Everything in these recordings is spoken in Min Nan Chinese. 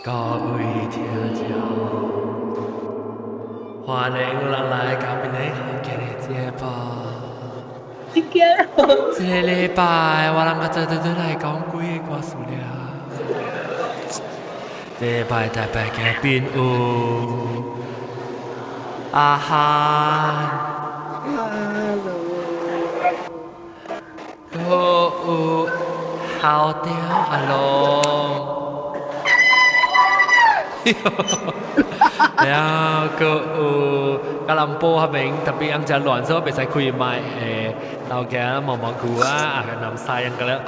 各位聽眾，歡迎咱來到變的福建的節目。這個禮拜我人個做做做來講幾个歌詞了。這禮拜特別嘉賓有阿漢， Hello，閣有校長阿龍。了，閣有吉隆坡彼邊特別樣真亂，所以袂使開麥的頭家毛毛菇啊，啊南西樣個了，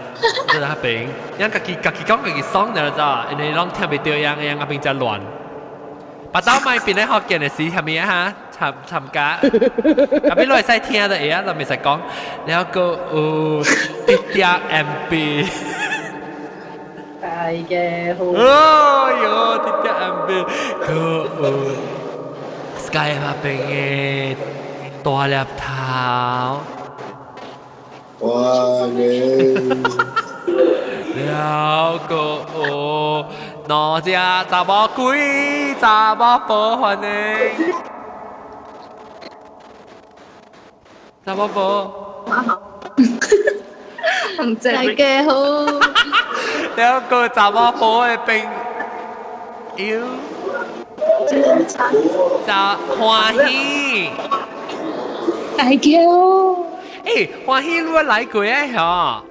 在彼邊，樣家己家己講家己爽了咋，因為攏聽袂著樣，樣彼邊真亂。把刀麥變咧福建的是啥物啊？哈，參參加，彼邊攏會使聽的會啊，都袂使講。了閣有滴點 MB。大家好。哦喲，滴點 MB，閣有 Sky 彼邊的大粒頭。哇咧！了閣有兩隻查某鬼，查某婆歡迎。查某婆。大家好。了閣查某婆的朋友。查歡喜。大家好。欸，歡喜你來過啊？嗬。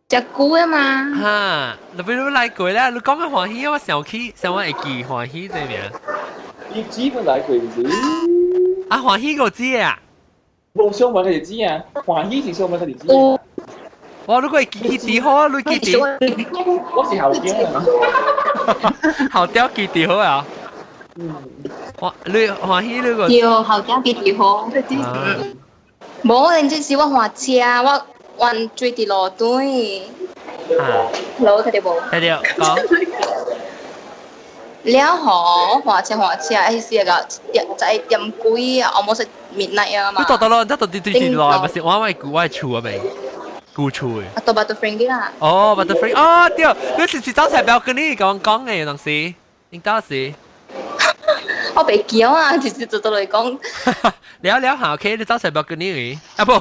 食久啊嘛。哈，特別你來過咧，你講個歡喜，我想起，想我會記歡喜這名。你基本來過唔是？啊，歡喜個知啊？無想問佢就知啊，歡喜是想問佢就知。哇！如果會記記得好，你記得。我是後邊啊。後雕記得好啊。嗯。哇！你歡喜你個？對，後雕記得好。無，認真是我換車，我換水佇路頂。啊。路睇到無？睇到，講。了後，我換車換車，彼時個點在點幾啊，almost midnight 啊嘛。你到到咯，你到底對對落，唔是我我舊我厝啊未？舊厝的。啊，到 Batu 啦。哦，Batu，哦對，你是不是走出表跟你講講的當時？你當時？我袂記啊，直接做到來講。了了下，OK，你走出表跟你啊不？你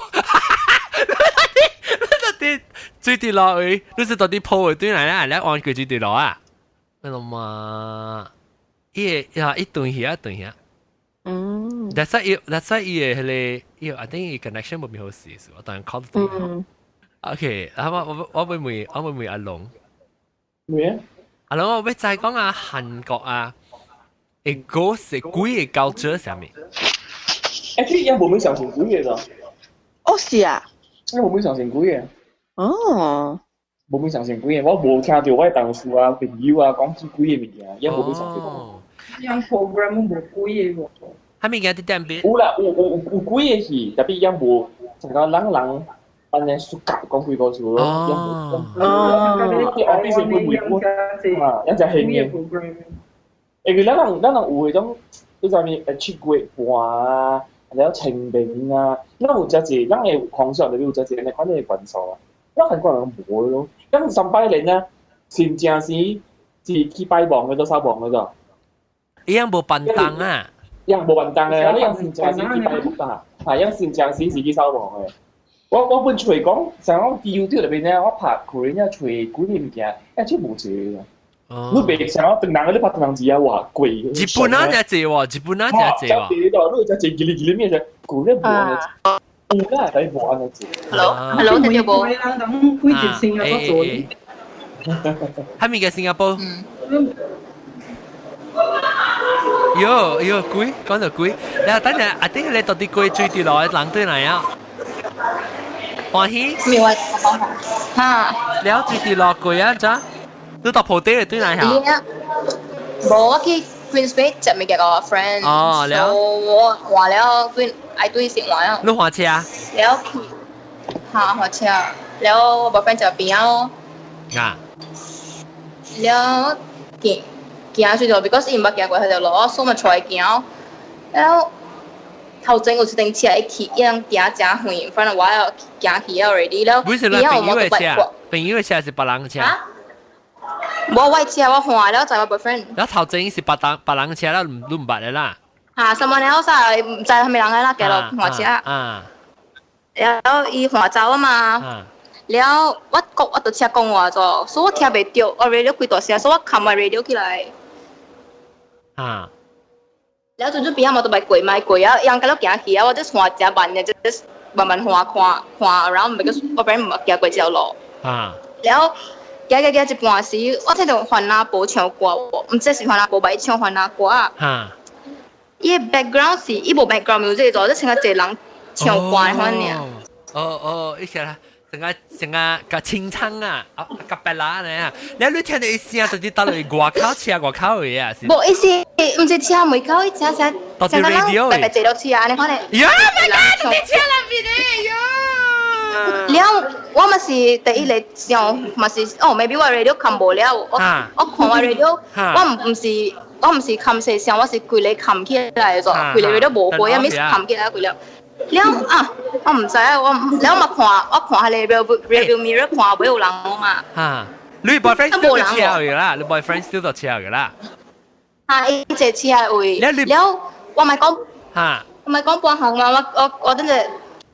到底水佇落去，你是到底鋪的對來啊？你按過水佇落啊？咩咯嘛？伊個呀，一頓去一頓去。嗯。That's why 伊，That's why 伊個彼个，伊個，I think 伊 connection 無變好勢，我當然 call 到。嗯。OK，啊我我我會問，我會問阿龍。咩啊？阿龍，我欲知講啊，韓國啊，會 ghost 鬼的 culture 啥物？ Actually，伊無免相信鬼的。哦，是啊。伊無免相信鬼的。哦。無免相信鬼的，我無聽著我的同事啊、朋友啊講這鬼的物件，伊無免相信。樣 program 無鬼的喎。啥物件佇踮邊？有啦，有有有有鬼的戲，特別伊無像講人人按呢暑假講鬼故事咯。哦。哦。啲 office 會回顧啊，一隻興嘅。因為咱人咱人有彼種，你知影七月半啊，然後清明啊，咱有誠濟，咱的方向內面有誠濟按呢款的元素啊。咱韓國人無咯，咱三拜年啊，真正是是去拜望的，做掃墓的做。伊樣無便當啊？伊樣無便當的，你樣真正是去拜墓啊，啊，樣真正是是去掃墓的。我我本揣講，像我 YouTube 內面咧，我拍 Korean 揣鬼的物件，欸，這無一個。你袂想講唐人，你拍唐人字啊，哇鬼！日本啊，誠濟喎，日本啊，誠濟喎。你誠濟吉哩吉哩面就古咧無按呢，有啦，但無按呢濟。 Hello，hello，聽到無？人講鬼一新加坡做。啥物个新加坡？喲喲，鬼講到鬼，你等陣阿頂你到底鬼水佇落人對來啊？歡喜？沒有啊，哈。了水佇落過啊？咋？你到鋪底對來下？無，我去 Queensway 接物件個 friend。哦，了。我換了 Queen 愛對先換啊。你換車？了去，哈換車，了我 boyfriend 就邊啊。啊。了行行出去，because 伊毋捌行過彼條路，所以嘛帶伊行。了頭前有一輛車會去，伊人行誠遠，反正我要行去 already 了。不是咱朋友的車，朋友的車是別人的車。無我車我換了載我 boyfriend。然後頭前是別人別人車啦，你毋捌的啦。啊，someone else 啊，毋知啥物人來啦，行落換車。然後伊換走啊嘛。了我講我佇車講話咗，所以我聽袂著，我 radio 開大聲，所以我冚我 radio 起來。了陣陣邊仔嘛都袂過咪過啊，人家都行去啊，我就換誠慢的，就慢慢換看看，然後 because 我本來毋捌行過這條路。了行行行一半時，我聽著番仔婆唱歌，毋知是番仔婆吧，伊唱番仔歌啊。伊的 background 是伊無 background music 咗，就像一個人唱歌的款爾。哦哦，伊個成個成個個清唱啊，啊a cappella 呢？你聽到伊聲，就是到落外口車外口的啊？無，伊是毋是車門口，伊車聲到佇 radio 白白坐落車按呢款的。呀，my God！佇車內面的喲。了，我嘛是第一個想，嘛是哦，maybe 我 radio 冚無了，我看我 radio，我毋是冚細聲，我是規个冚起來咗，規个 radio 無開，啊，咪冚起來規了。了啊，我毋知啊，我了嘛看，我看彼个 rearview mirror 看袂有人嘛。哈，你 boyfriend still 佇車的啦，你 boyfriend still 佇車的啦。啊，伊坐車的位。了，我咪講，我咪講半項嘛，我等陣，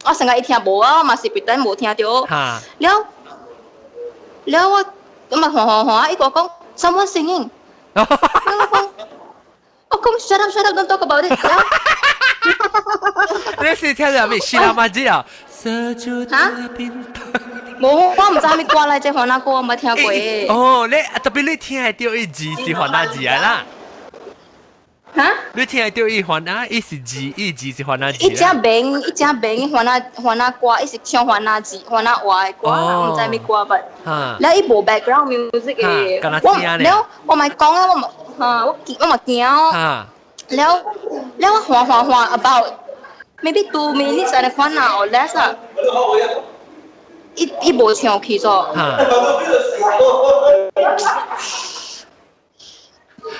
我成日伊聽無啊，我嘛是別等無聽著。了，了我咁嘛看看看，伊個講 someone singing。我講，我講 shut up shut up don't talk about it。你是聽著咩？是啦嘛知啊？嚇？無，我毋知啥物歌來，這番仔歌我無聽過。哦，你特別你聽會著伊字是番仔字啊啦？嚇？你聽會著伊番仔，伊是字，伊字是番仔字。伊正明，伊正明番仔番仔歌，伊是唱番仔字、番仔話的歌，毋知啥物歌吧？了伊無 background music 的，我了我咪講啊，我嘛嚇，我嘛驚。了了我換換換 about maybe 2 minutes 按呢款啊，or less 啊。伊無唱去咗。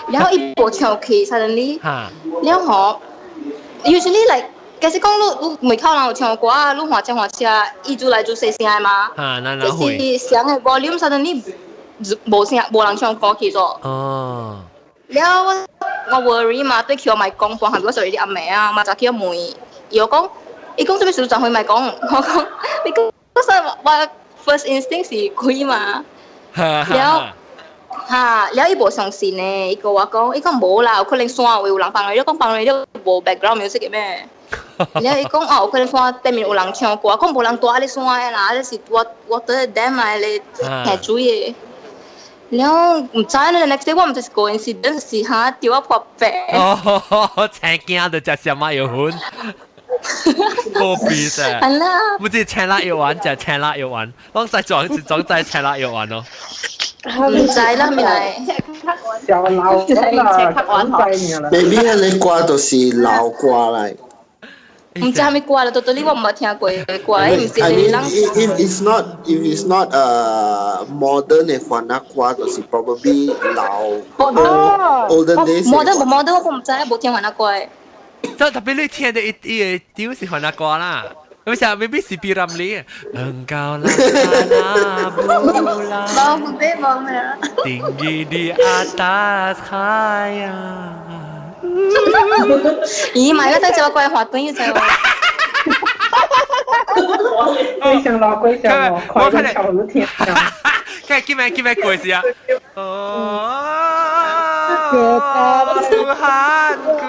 然後伊無唱去，suddenly，了吼，usually like 其實講你你門口人有唱歌啊，你換車換車，伊就來就細聲的嘛。啊，那這是聲的 volume suddenly 無聲，無人唱歌去咗。了我我 worry 嘛，對佢我咪講，半下我屬於啲阿妹啊，嘛就去問伊，伊講，伊講做咩事就會咪講，我講，你講，所以我 first instinct 是鬼嘛。了哈，了伊無相信呢，伊佮我講，伊講無啦，有可能山位有人放你講放你無 background music 的咩？了伊講哦，有可能山對面有人唱歌，講無人蹛咧山的啦，這是我我佇 dam 來咧下水的。了毋知呢，next day 我毋知是 coincidence 是哈，對我破病。哦，青驚就食什麼藥粉？無比啫。係啦。唔知青辣藥丸，食青辣藥丸，攏在裝是裝在青辣藥丸咯。毋知啦，咪來。小老啦，啦。你呢個歌就是老歌來。毋知啥物歌啦，到到你我毋捌聽過歌，伊毋是 I mean, if it's not modern 的番仔歌，就是 probably 老 olden days。 modern 無 modern 我毋知，無聽番仔歌。就特別你聽的伊伊個調是番仔歌啦。我想 maybe 是 P. Ramlee Engkau laksana bulan tinggi di atas khayal。咦，買個睇這個怪話短，知無？鬼上老鬼上老，快點巧如天。看今日今日過時啊！哦，Tuhanku。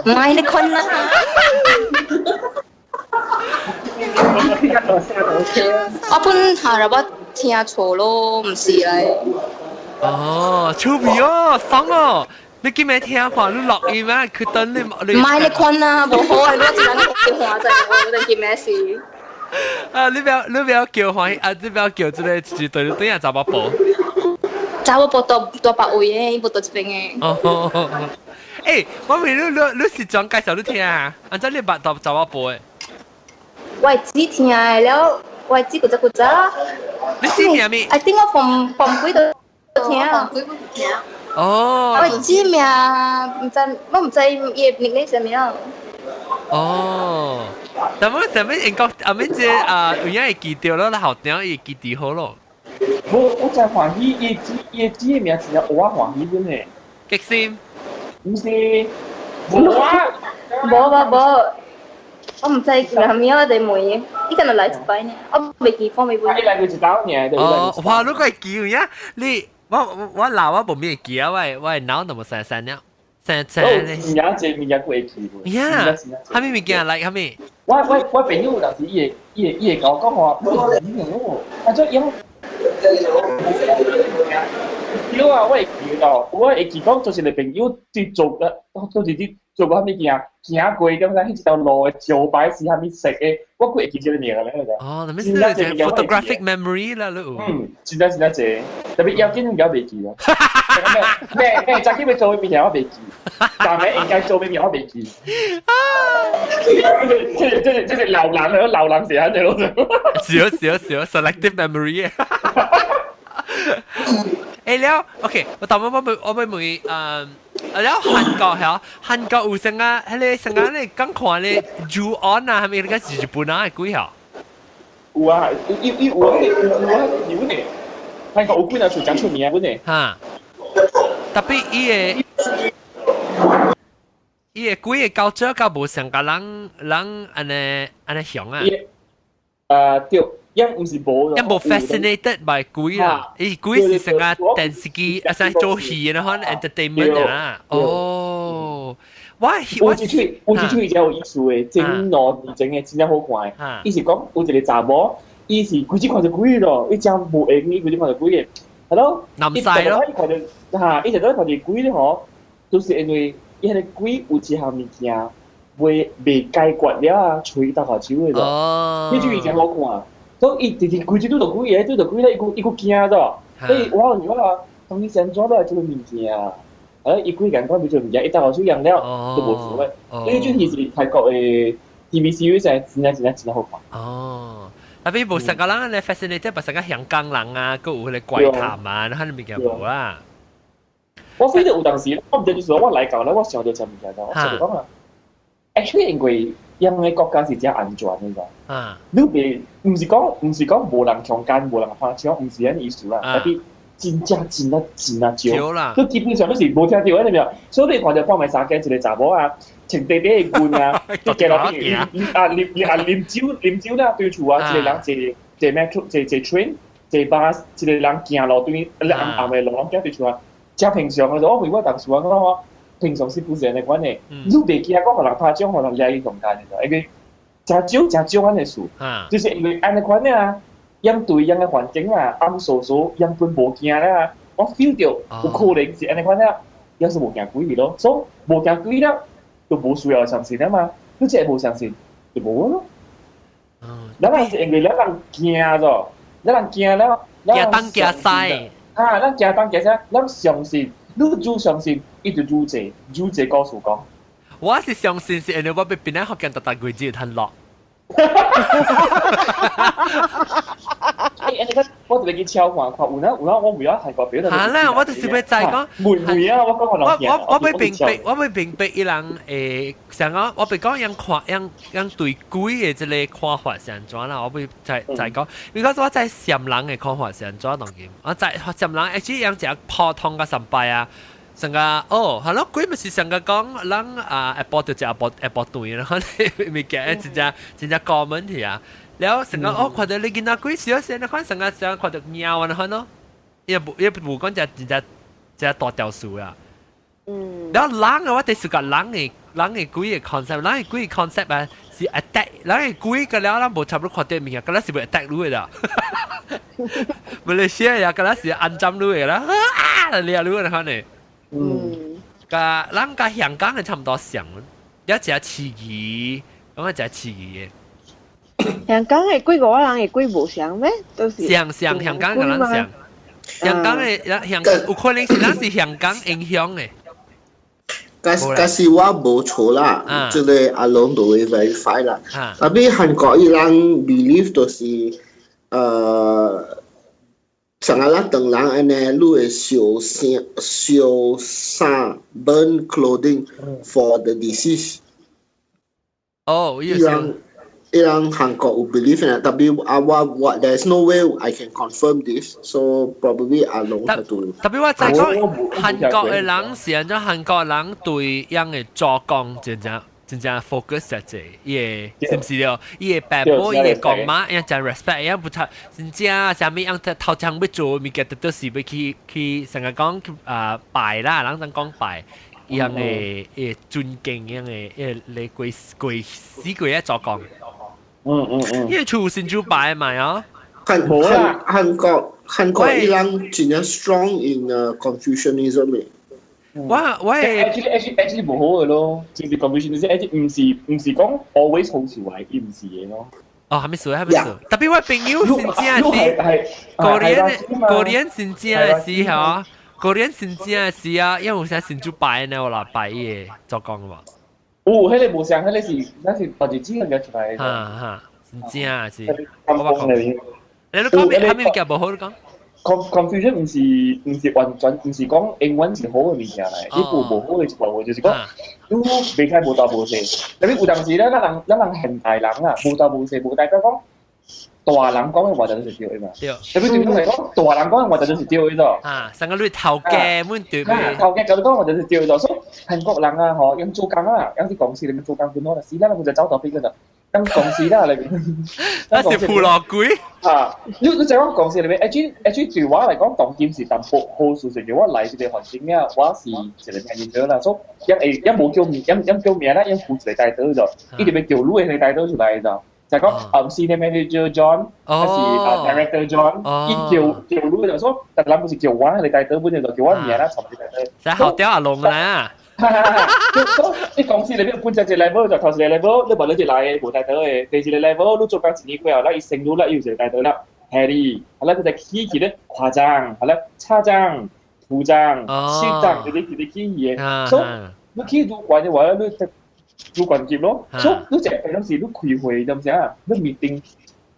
唔係你困啦。我本下日我聽錯咯，毋是來。哦，趣味哦，爽哦！你今日聽話，你落音啊？佢等你你。唔係你困啊，無好啊，我一人叫話就我陣見咩事。啊！你不要叫歡喜啊！你不要叫這個一對對下查某婆。查某婆蹛蹛別位的，伊無蹛這邊的。哦，欸，我問你你你是怎介紹你聽啊？按怎你捌蹛查某婆的？我會知聽的了，我會知幾隻幾隻。你知名咩？I think 我從從幾度聽。哦。我會知名，毋知我毋知伊的名字啥物。哦，但係啥物英國阿免這啊，有影會記著咯，學長會記得好咯。無，我真歡喜，伊字伊字的名字我歡喜真的。激心。毋是，無啊。無無無，我毋知叫啥物，我哋問伊，伊敢若來一擺呢？我袂記，放袂記。伊來過一道爾。哦，哇！你個會記呀？你我我老我無咩記啊，我我腦都無生生了。生生咧。物件濟物件會記。呀，啥物物件來啥物？我朋友有當時伊會共我講話，我啊做用。對啊，我會記到，我會記講，就是個朋友對做個，就是啲做過啥物件，行過點解？彼一條路的招牌是啥物色的，我閣會記這個名咧。哦，那咩是 photographic memory 啦，你有？嗯，真正真正濟，特別要緊應該袂記咯。咩咩早起欲做的物件我袂記，昨暝應該做的物件我袂記。這這這這是老人啊，老人是按呢咯。少少少 selective memory。誒了，OK，我當我我我問誒，了韓國係韓國有啥啊？彼个啥啊？你講看咧，Ju-on 啊，係咪那個是日本啊的鬼嗬？有啊，有有有啊，有啊，有呢。韓國有幾若厝誠出名本呢？哈，特別伊个鬼个culture較無像共人人按呢按呢想啊。啊對。因毋是無，因無 fascinated by 鬼啦，伊鬼是成個電視機，啊，成做戲的款 entertainment 啊。哦，我有一喙有一喙真有意思的，真兩年前的真正好看的。伊是講有一個查某，伊是規日看著鬼咯，伊真無閒，伊規日看著鬼的。係咯，南西咯，伊看著哈，伊就咧看著鬼咧吼，就是因為伊彼個鬼有一項物件未未解決了啊，揣伊搭下手的咯。彼句真好看。所以伊直直規日拄著鬼的，拄著鬼咧，伊閣伊閣驚咗。所以我有我當伊先怎都來這個物件，啊，伊規間講這個物件，伊搭下手用了都無事咧。所以這戲是泰國的 TV series，真正真正真正好看。哦，特別無成個人咧 fascinated，無成個香港人啊，閣有彼個怪談啊，那物件無啊。我記得有當時，我毋知就是我來到咧，我想著這物件，我想著講啊，actually 因為𪜶个國家是誠安全的，啊，你袂毋是講無人強姦，無人拍槍，毋是按呢意思啦。特別真正真啊真啊少，佢基本上都是無聽著，你明？所以你看著半暝三更一個查某啊，穿短短的裙啊，佇街路邊啊啉啊啉酒啉酒啦，對厝啊，一個人坐坐 metro 坐坐 train 坐 bus，一個人行路對暗暗的路攏行對厝啊，誠平常的。我問我同事我講平常時不是按呢款的，你袂驚講予人拍槍，予人掠去強姦的，因為誠少誠少按呢事，就是因為按呢款啊，𪜶對𪜶的環境啊，暗袄袄，𪜶本無驚啦。我 feel 著有可能是按呢款啊，𪜶是無驚鬼咯，所以無驚鬼了，就無需要相信啊嘛。你這個無相信，就無咯。咱人是因為咱人驚咗，咱人驚了，驚東驚西。啊，咱驚東驚西，咱相信，你愈相信，伊就愈濟，愈濟故事講。我是相信是因為我欲檳榔福建逐逐月只有趁落。欸，你看，我特別去超看看，有哪有哪我唔曉韓國表。啊啦，我就是欲知講。會唔會啊？我講我我我欲明白，我欲明白伊人會像講，我欲講𪜶看𪜶𪜶對鬼的這个看法是按怎啦？我欲知知講，如果我知暹人的看法是按怎當今，我知暹人 actually 𪜶誠普通佮崇拜啊。成個哦，係咯，鬼咪是成個講，咱啊下晡就食下晡下晡頓，然後物件真正真正 common 去啊。了成個哦，看著你囡仔鬼小細，你看成個成看著貓啊，你咯，伊無伊無講只真正真大條數啊。了人嘅我哋是個人的鬼的 concept，人的鬼 concept 啊是 attack，人的鬼個了，咱無差不多看著物件，敢若是欲 attack 你的啦。馬來西亞也敢若是安針你的啦，啊，掠你的款呢。佮咱佮香港的差毋多像，一隻刺激，講一隻刺激的。香港的鬼佮咱的鬼無相咩？都是像像香港佮咱像，香港的香港有可能是咱是香港影響的。假假使我無錯啦，這個阿龍就會 verify 啦。特別韓國伊人 believe 就是，像啊，咱唐人按呢，你會燒衫燒衫 burn clothing for the deceased。哦，伊人伊人韓國有 believe in it，tapi 啊我我 there's no way I can confirm this，so probably 阿龍喺度。 Tapi 我知講韓國的人是按怎，韓國人對𪜶的祖公真正真正 focus 實濟，伊會是毋是了？伊的爸母，伊的公媽，𪜶真 respect，𪜶不差真正啥物𪜶頭前欲做物件，都是欲去去成日講啊拜啦，人當講拜。𪜶的會尊敬𪜶的，會來過過死過一祖公。因為厝神主拜嘛啊。韓國伊人真正 strong in Confucianism 嘅。我我係 actually 無好嘅咯，就是 Confucianism actually 毋是講 always 好是壞，伊毋是嘅咯。哦，係咪數？係咪數？Tapi 我朋友真正是 Korean 真正是嚇，Korean 真正是啊，因為有啥神主拜呢，我來拜伊個祖公嘛。哦，彼個無相，彼個是那是大日子人出來。哈哈，真正是。我講。你都講咩？係咪叫無好你講？ Confusion 毋是完全毋是講英文是好嘅物件嚟，呢個無好嘅一部分就是講，你袂使無大無細。Tapi 有當時咧，咱人現代人啊，無大無細，無代表講大人講嘅話就是對的嘛。對。 Tapi 對嚟講，大人講嘅話就是對的咗。啊，上個你頭家滿對咩？頭家講講話就是對的咗，所以韓國人啊，嗬，用做工啊，用啲公司裏面做工本好啦，死啦，佢就走到邊個就。咁公司啦裏邊，那是普羅鬼啊！你就講公司裏面，actually 對我嚟講，當今是淡薄好事，是我來這個環境啊，我是一個 manager 啦，所以一會一無叫名，一一叫名啦，一負一個帶頭就，一直要叫你的帶頭出來就，就講senior manager John，還是啊 director John，伊叫叫你就說，但咱不是叫我那個帶頭，本就叫我名啦，從個帶頭。就好屌阿龍啦！哈哈哈！所以公司裏邊本身一個 level 就頭一個 level，你無你就來無帶頭的；第二個 level 你做工一年過後，啦伊升你啦，又一個帶頭啦，Harry，好啦，佢就起起咧誇張，好啦，差長、圖長、市長，直直直起去的。所以你去主管的話，你主管級咯。所以你這平常時你開會，知唔知啊？你 meeting，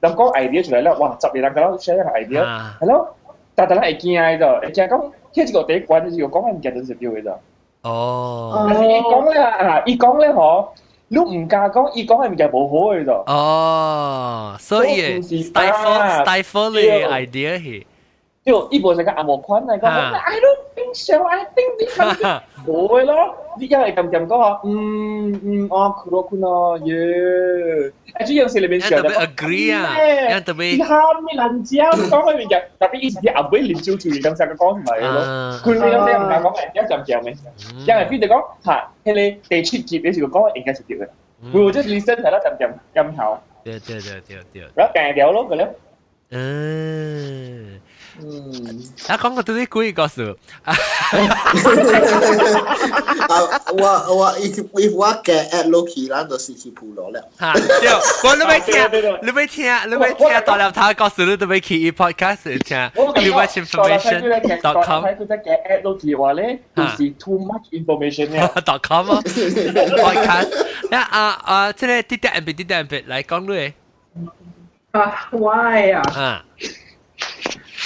人講 idea 出來啦，哇，10個人佮 share 個 idea，係咯，但但人會驚的，會驚講，這個第一關就是講的物件就是對的。哦，但是伊講咧啊，伊講咧嗬，你毋敢講，伊講的物件無好的就。哦，所以 stifle 你 idea 去。對，伊無是個阿無款來講，I don't think so, I think this 無的咯，你一係咁咁講嗬，嗯嗯，哦，그렇구나，耶，啊，主要是裏面特別 agree 啊，特別。哈咩難食，講的物件，tapi 伊是啲後尾啉酒醉咁先個講出來的咯，佢你咁你毋敢講，一陣講咩？因為變就講嚇，彼個第七集你是講應該是對的，我就 listen 係啦，漸漸漸頭。對對對對對。然後改掉咯，個咧。嗯。啊，講個對啲鬼故事。啊，我 if 我加 add 落去，咱就是去普羅了。哈，對，我你欲聽，你欲聽，你欲聽大粒頭故事，你都欲去 podcast 聽。Too much information dot com。睇佢在加 add 落去話咧，就是 too much information 咧。 dot com 啊，podcast。啊啊啊！這個滴滴 M P 滴滴 M P 來講你。啊，我啊。啊。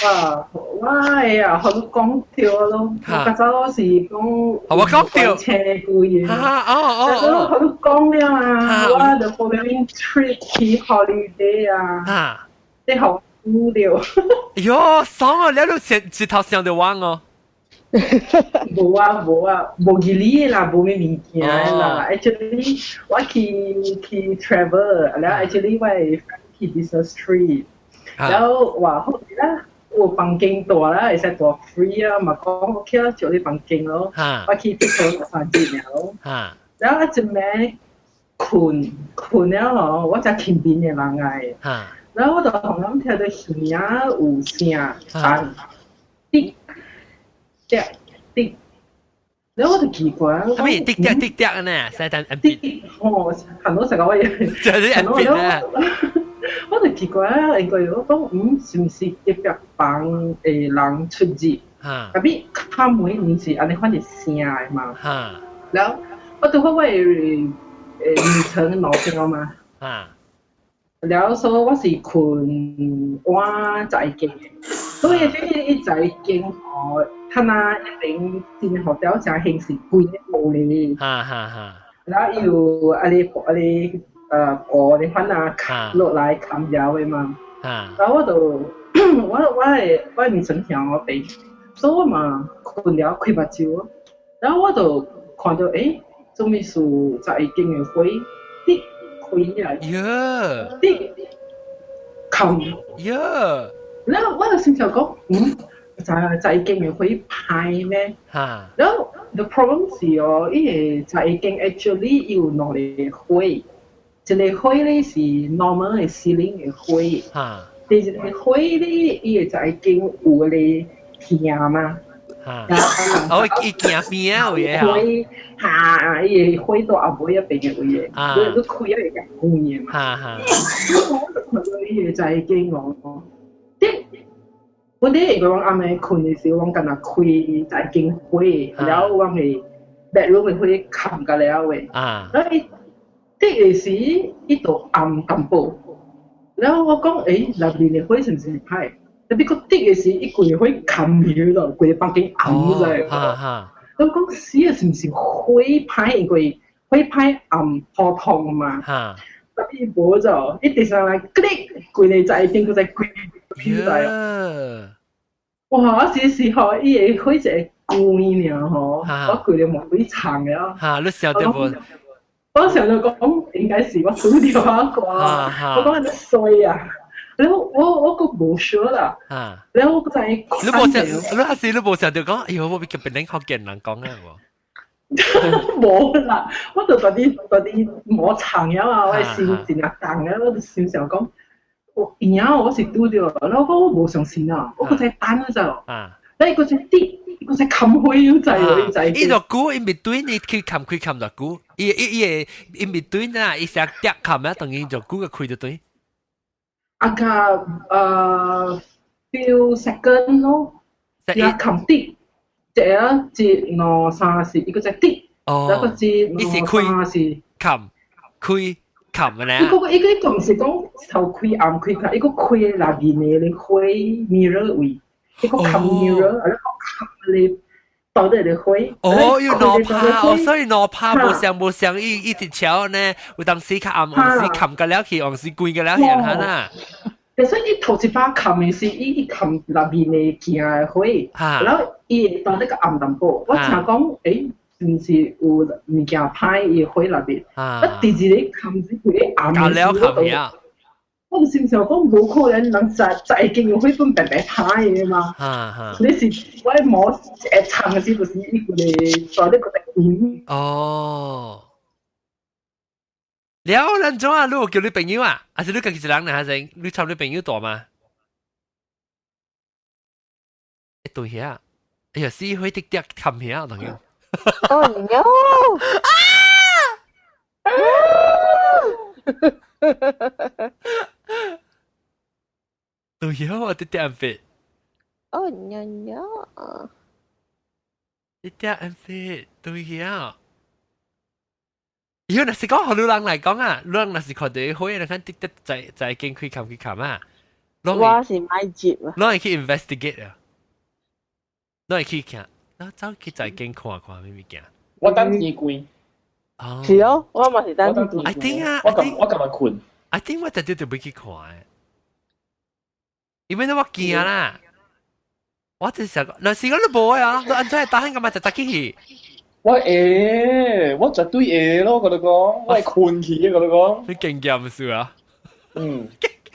啊，我啊，好講掉咯，我較早是講，我講掉，車故事，啊哦哦，好講了啊，我就 following trip 去 holiday 啊，你好無聊。喲，爽啊！你都一頭上就玩哦。無啊無啊，無記哩啦，無咩物件啦。Actually，我去 travel，然後 actually 我係去 business trip，然後話好啦。有房間大啦，會使大 free 啊，嘛講 OK 啦，借你房間咯。我去佚佗兩三日爾咯。然後一暝睏睏了吼，我才前邊的人來。然後我就予人聽到耳仔有聲，但滴滴滴，然後我就奇怪。係咪滴滴滴滴呢？使等滴哦，很多時候我也，就是 M P 呢。我就奇怪啊，因為我講嗯，是毋是隔壁房的人出入？Tapi 敲門毋是按呢款是聲的嘛。然後我拄好我的2層樓頂嘛。然後所以我是睏晚11間的，所以這伊11間吼，他那一邊新學校誠興是規個玻璃。哈哈哈。然後伊有按呢按呢。過你款啊，落來冚腰的嘛。然後我就我的面神向我病，所以我嘛睏了開目睭，然後我就看到做咩事在間的火滴開起來，滴冚，然後我就心想講，在間的火歹咩？然後 the problem 是哦，伊個在間 actually 有兩個火，一個火咧是 normal 的 ceiling 的火，第二個火咧，伊會在間有個聽嘛。哦，伊行邊啊有嘢啊。哈，伊個火到後尾一邊嘅位嘅，你開啊會較遠嘅嘛。我就看到伊個在間哦，啲我哋如果講暗暝睏的時候，我敢若開在間火，然後我係 bedroom 的火冚甲了的。然後伊啲個時，伊就暗淡薄。然後我講，內面的火是毋是歹？特別閣滴的時，伊規個火冚起咯，規個房間暗咗。我講死啊，是毋是火歹？因為火歹暗普通嘛。特別無就，一直上來，click，規個在頂閣再開開來。哇！我時吼，伊個火一個關爾吼，我規個毛骨長了。哈，你想到無？我想到講，應該是我輸掉啊啩。我講你衰啊！然後我閣無 sure 啦。然後我閣在。你無想，你還是你無想到講，哎喲，我比較別人福建人講啊無？無啦，我就佇佇無長了啊，我的心真正重啊，我就心想講，我贏我是拄著，然後我無相信啊，我閣在等就。你閣在滴，閣在冚火又在又在。伊就久，伊袂對你去冚開冚就久，伊伊伊會伊袂對啦，伊成跌冚啊，當然就久個開就對。啊個few second 咯，也冚滴，一、一、兩、三、四，一個在滴，一個一、兩、三、四，冚開冚嘅咧。伊個伊個伊個毋是講頭開暗開開，伊個開內面的火 mirror 位，伊個冚 mirror，啊，個冚咧。到底的火。哦，要攞拍，哦，所以攞拍無相無相，伊伊直橋呢，有當時較暗，黃時冚個了去，黃時關個了去，哈呐。其實伊頭一擺冚的是伊冚內面的鏡的火，然後伊會當那個暗淡薄。我聽講，是毋是有物件歹伊火內面？啊，第二個冚是規個暗的時，我就心想講，無可能人在在間火本白白歹的嘛。你是我的毛會長的時，就是伊規個在咧個在哦。了，咱怎啊？你有叫你朋友啊？還是你家己一人呢？還是你參你朋友蹛嗎？對遐，哎呀，死火滴滴冚遐，當然。哦 no！啊！對遐，我滴滴按fit。哦 no no！滴滴按fit，對遐。如果若是講，予人來講啊，你人若是看到火，你看滴滴在在間開冚開冚啊，我是莫接啊，攏會去 investigate 啊，攏會去看，那走去在間看看咩物件。我等天關。哦，是哦，我嘛是等天關。 I think 啊，我今日睏。 I think 我絕對就袂去看的，因為我驚啦。我就是想講，若是講你無啊，你按怎會打算幹嘛就早起去？我會，我絕對會咯，我同你講，我會睏去，我同你講。你經驗是啊？嗯，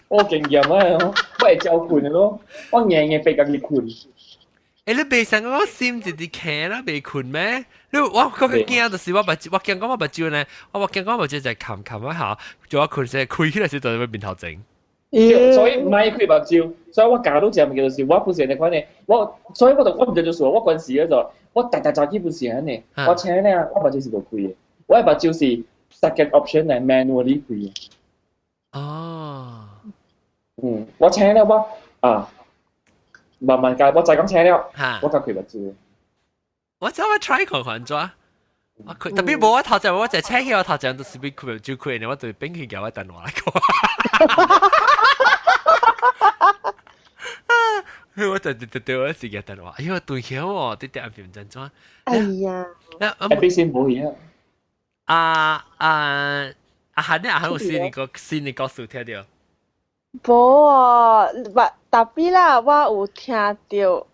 我經驗啊，我會照睏的咯，我硬硬逼家己睏。你袂想講我心一直徛啦，袂睏咩？你我嗰個驚就是我目睭，我驚講我目睭呢，我驚講我目睭就冚冚一下，做我睏時開起來時就喺面頭前。所以毋愛開目睭，所以我教你一個物件就是，我不是按呢款的，我所以我就我毋知就是我關時嗰陣，我逐逐早起不是按呢，我請咧，我目睭是無開的，我的目睭是 second option 來 manually 開的。哦，嗯，我請了我啊，慢慢教，我再講請了，我才開目睭。我走我 try 看看怎，我開特別無我頭前，我就請起我頭前都是欲開目睭開呢，我就變去叫我電話來看。我就就就我時間電話，哎呦對曉哦，啲啲暗唔知怎。哎呀，那必先無去啊。啊啊阿韓呢？阿韓有新的故事聽著？無哦，but 特別啦，我有聽著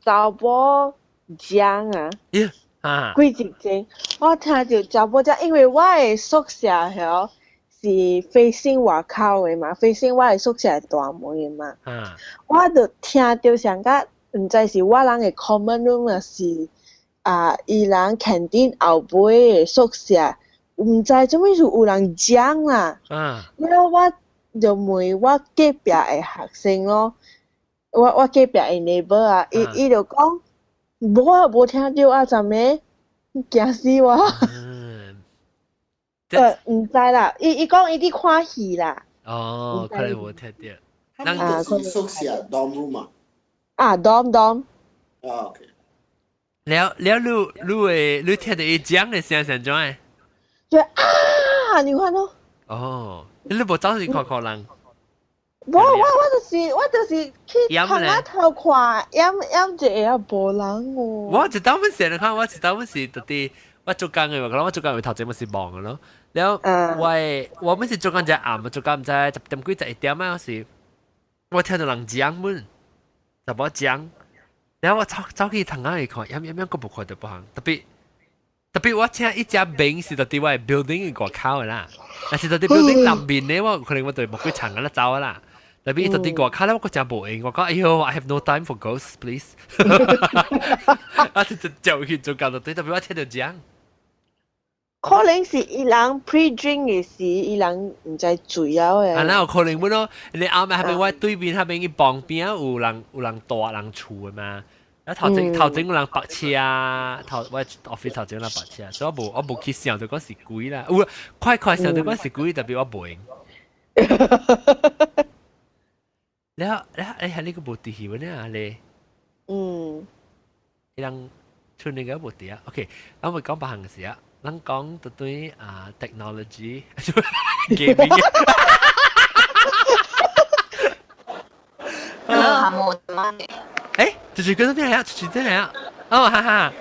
查某講啊。咦啊！幾日前我聽著查某講，因為我的宿舍遐是 facing 外口的嘛，facing 我的宿舍的大門的嘛。我就聽著上甲，毋知是我人的 common room 抑是啊，伊人 canteen 後尾的宿舍，毋知做物事有人講啦。了我就問我隔壁的學生咯，我隔壁的 neighbor 啊，伊就講，無啊，無聽著啊，怎麼驚死我？毋知啦，伊講伊佇看戲啦。哦，可能無聽著。啊，是宿舍 dorm room 啊？啊，dorm dorm。啊，OK。了了，你會你聽著伊講的聲是怎的？就啊，你看咯。哦，你無走去看看人？無，我就是去窗仔頭看，掩掩一下無人哦。我一當本時你看，我一當本時特佇我做工的嘛，可能我做工有頭前嘛是忙的咯。了，我本是做工只暗，做工毋知10點幾11點啊，是我聽著人講阮，查某講，然後我走走去窗仔去看，掩掩掩，閣無看著別項，特別特別我聽伊隻名是佇我的 building 的外口的啦，但是佇 building 內面的，我可能我就無幾層啊走啦。特別伊佇外口咧，我閣真無閒，我講哎喲，I have no time for ghosts, please。啊，就就去做工就對，特別我聽著講。可能是伊人 pre-drink 的時，伊人毋知醉了的。啊，那有可能本咯？你後面彼邊我對面彼邊伊旁邊有人住人厝的嘛？啊，頭前有人泊車啊，頭我 office 頭前有人泊車，所以我無去想著講是鬼啦。有快快想著講是鬼，特別我無閒。了了，哎，係呢個無佇戲呢啊你？嗯。伊人剩那個無佇啊？OK，咱會講別項事啊。咱講就對啊，technology gaming。 Hello，誒，就是嗰邊嚟啊，就是這嚟啊。哦，哈哈，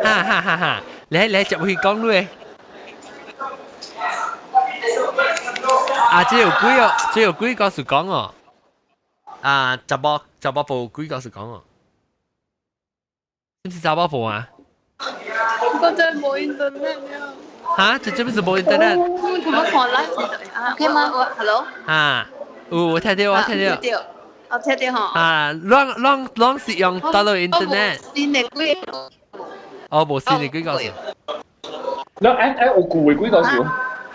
哈哈哈哈，來來，接去講你。啊，這有鬼哦，這有鬼故事講哦。啊，查某婆有鬼故事講哦。是毋是查某婆啊？我真係冇 internet 啊！嚇？這這邊是冇 internet？我頭先看 live 啊，OK 嗎？我 hello。啊，有我聽到，我聽到。我聽到吼。啊，攏是用大陸 internet。新的鬼。哦，無新的鬼故事。那誒有舊的鬼故事。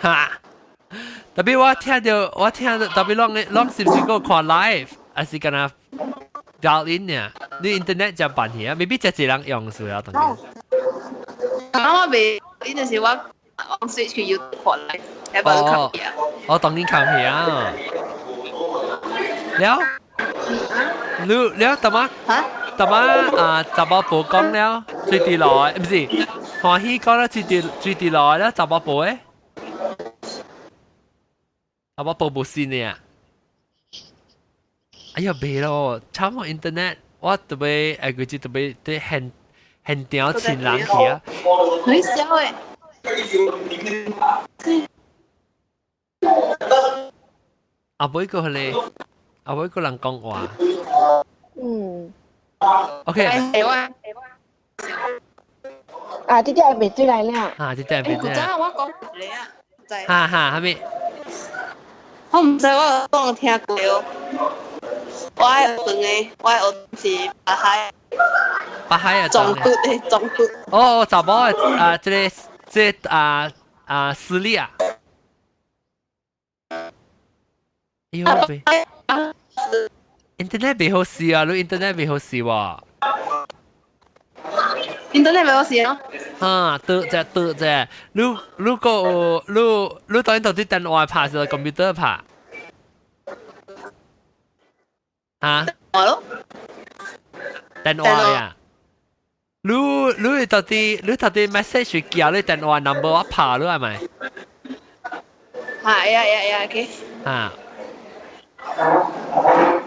哈！特別我聽著，我聽著特別攏是毋是閣看 live，還是敢若 dial in 呢？你 internet 才辦去啊？未必才一人用是啊，當然。啊，我未，呢陣時我 switch 去 YouTube 看 live，喺部看片。哦，當然看片啊。了，你了，大媽，大媽啊，查某婆講了，最佇來，毋是，歡喜講了最佇來了，查某婆誒，查某婆無信的啊。哎呀，袂咯，慘無 internet，我特別誒，佢就特別對現現場親人去啊。很小誒。阿妹個咧，阿妹個人講話。嗯。 OK。啊，這隻係未追來了。啊，這隻係未追來。我講你啊，哈哈，係咪？我毋知我有聽過哦。我愛學的，我愛學是北海。北海啊，中骨的中骨。哦，查某的啊，這個啊啊私立啊。哎呦喂！Internet 袂好勢啊，你 Internet 袂好勢喎。 Internet 袂好勢啊？啊，對啫對啫，你個你當到底電話拍是 computer 拍？啊？話咯。電話呀？你到底 message 寄你電話 number 我拍你係咪？啊，呀呀呀，OK。啊。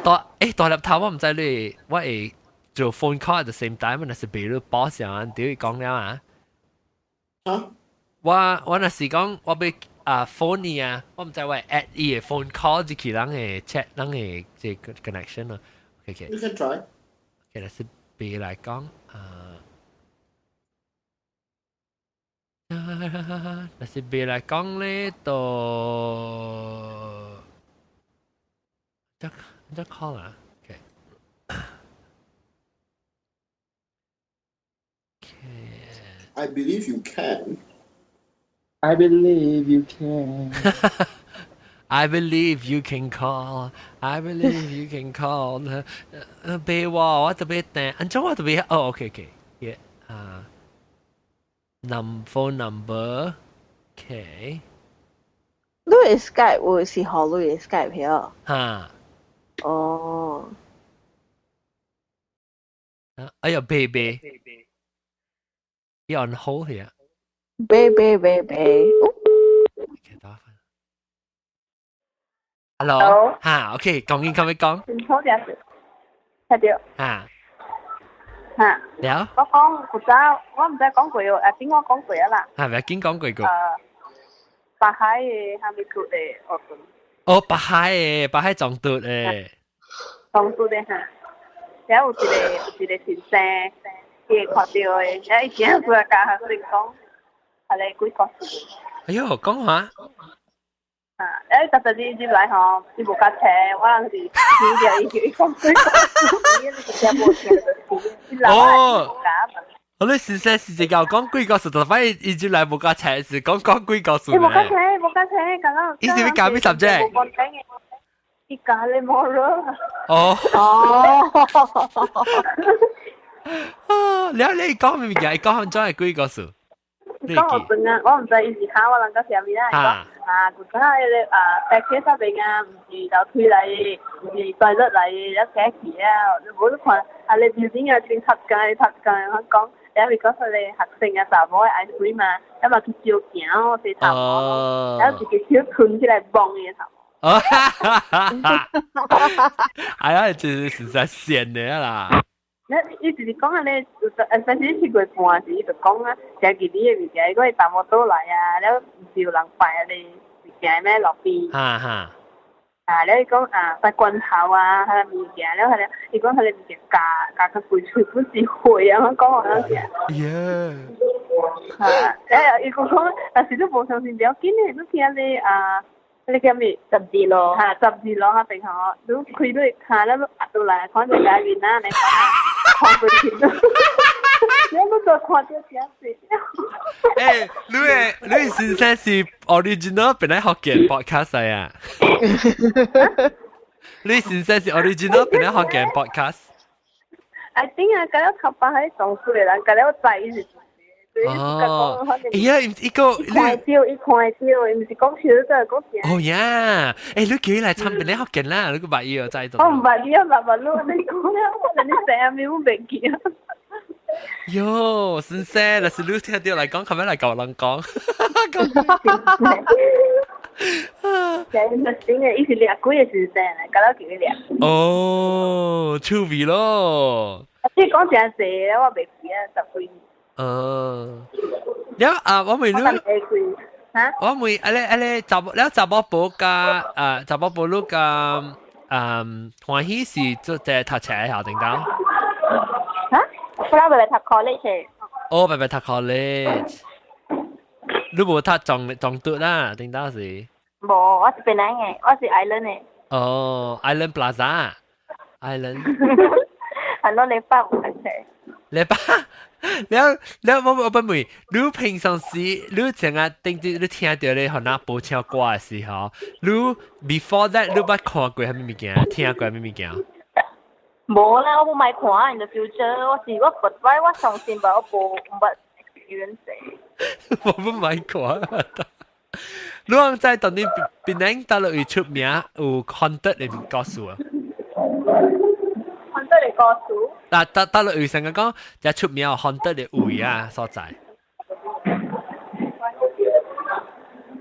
大大粒頭我毋知你，我會做 phone call at the same time，若是比如 boss 啊，屌伊講了啊。啊？我若是講我欲啊 phone 啊，我毋知我 add 伊个 phone call 入去人嘅 chat 人嘅這個 connection 咯。OK。 You can try。 OK，那是別來講啊。那是別來講咧，就這這 call 啊，OK。 I believe you can. I believe you can. I believe you can call. I believe you can call. 別話我特別等，按照我特別哦，OK OK，yeah 啊，num phone number OK。你的 Skype 有是予你的 Skype 曉？哈。哦。哎呀，baby，伊 on hold here。 baby baby。 OK，打翻。Hello，哈，OK，講緊講咩講？唔好嘅事，聽到。哈。嚇。了。我講古早，我毋知講過哦，啊，頂我講過啊啦。係咪經講過個？北海的啥物厝的學堂。哦，北海的，北海撞嘟的。撞嘟的哈。了有一個先生，伊會看著的，了伊今出來教學生講，啊咧鬼故事。哎喲，講話。啊！誒，特特啲入來吼，伊無甲冊，我人是聽著伊叫伊講鬼故事，伊哦，我你先生是這個講鬼故事，就反而伊入來無甲冊，是講講鬼故事。伊無甲冊，無甲冊，剛剛。伊是欲教咩 subject？伊教你 moral。哦。哦。啊！你講咩物件？伊講怎係鬼故事？講學陣啊，我毋知伊是考我人講啥物啦。伊講啊，古早彼个啊，白天上邊啊，毋是樓梯來的，毋是大熱來的，了起去啊，無你看，啊，你表演啊，真讀間讀間，我講，了伊講彼個學生啊，查某的愛水嘛，了嘛去照鏡哦，洗頭毛，了一個手吞起來摸伊的頭。哦，哈哈哈！哎呀，這是實在險的啦。那伊就是講按呢，反正7月半時，伊就講啊，誠吉利的物件，伊講伊搭摩托來啊，了毋是有人擺按呢物件咩路邊。哈哈。啊，了伊講啊，擺罐頭啊，彼个物件，了彼个伊講彼个物件咬咬較規喙本是血啊，我講好像是。耶。啊，了伊講講，但是你無相信不要緊的，你聽咧啊。彼个叫咩？十字路。哈，十字路彼邊吼，你開你跤了，你壓落來，看著家囡仔呢，看過去，你都看著真濟。欸，你的先生是 original 本來福建 podcast 啊？你先生是 original 本來福建 podcast？ I think 啊，佮了頭髮彼撞出的人，佮了知伊是。哦，哎呀，一個伊看著，伊看著，伊毋是講笑，真係講真。哦呀，欸，你叫伊來參邊咧福建啦，你個捌伊哦，知道。我毋捌你啊，捌捌你，你講了，我你聲咪我袂記啊。喲，先生，若是你聽著來講，後尾來共人講。真的，伊是掠幾个先生來，佮了叫伊掠。哦，趣味咯。你講真濟，我袂記啊，十幾年。哦，了啊，我問你，我問啊咧啊咧，查某了查某婆佮啊查某婆你佮嗯歡喜是做在讀冊校頂當？哈？我來白讀 college。哦，白白讀 college。你無讀中中讀啦，頂當時？無，我是檳城的，我是 island 的。哦，Island Plaza，Island。很多禮拜有讀冊。禮拜。了了，我我問你平常時你成日頂啲你聽著咧，予人播唱歌的時候，你 before that 你捌看過啥物物件？聽過啥物物件？無啦，我無愛看 in the future，我是我不我我相信吧，我無毋捌 experience。我不愛看。你講在當年檳城佗落位出名有 haunted 的故事啊？ haunted 的故事？啊，佗佗落位成日講，遮出名有 haunted 的位啊所在。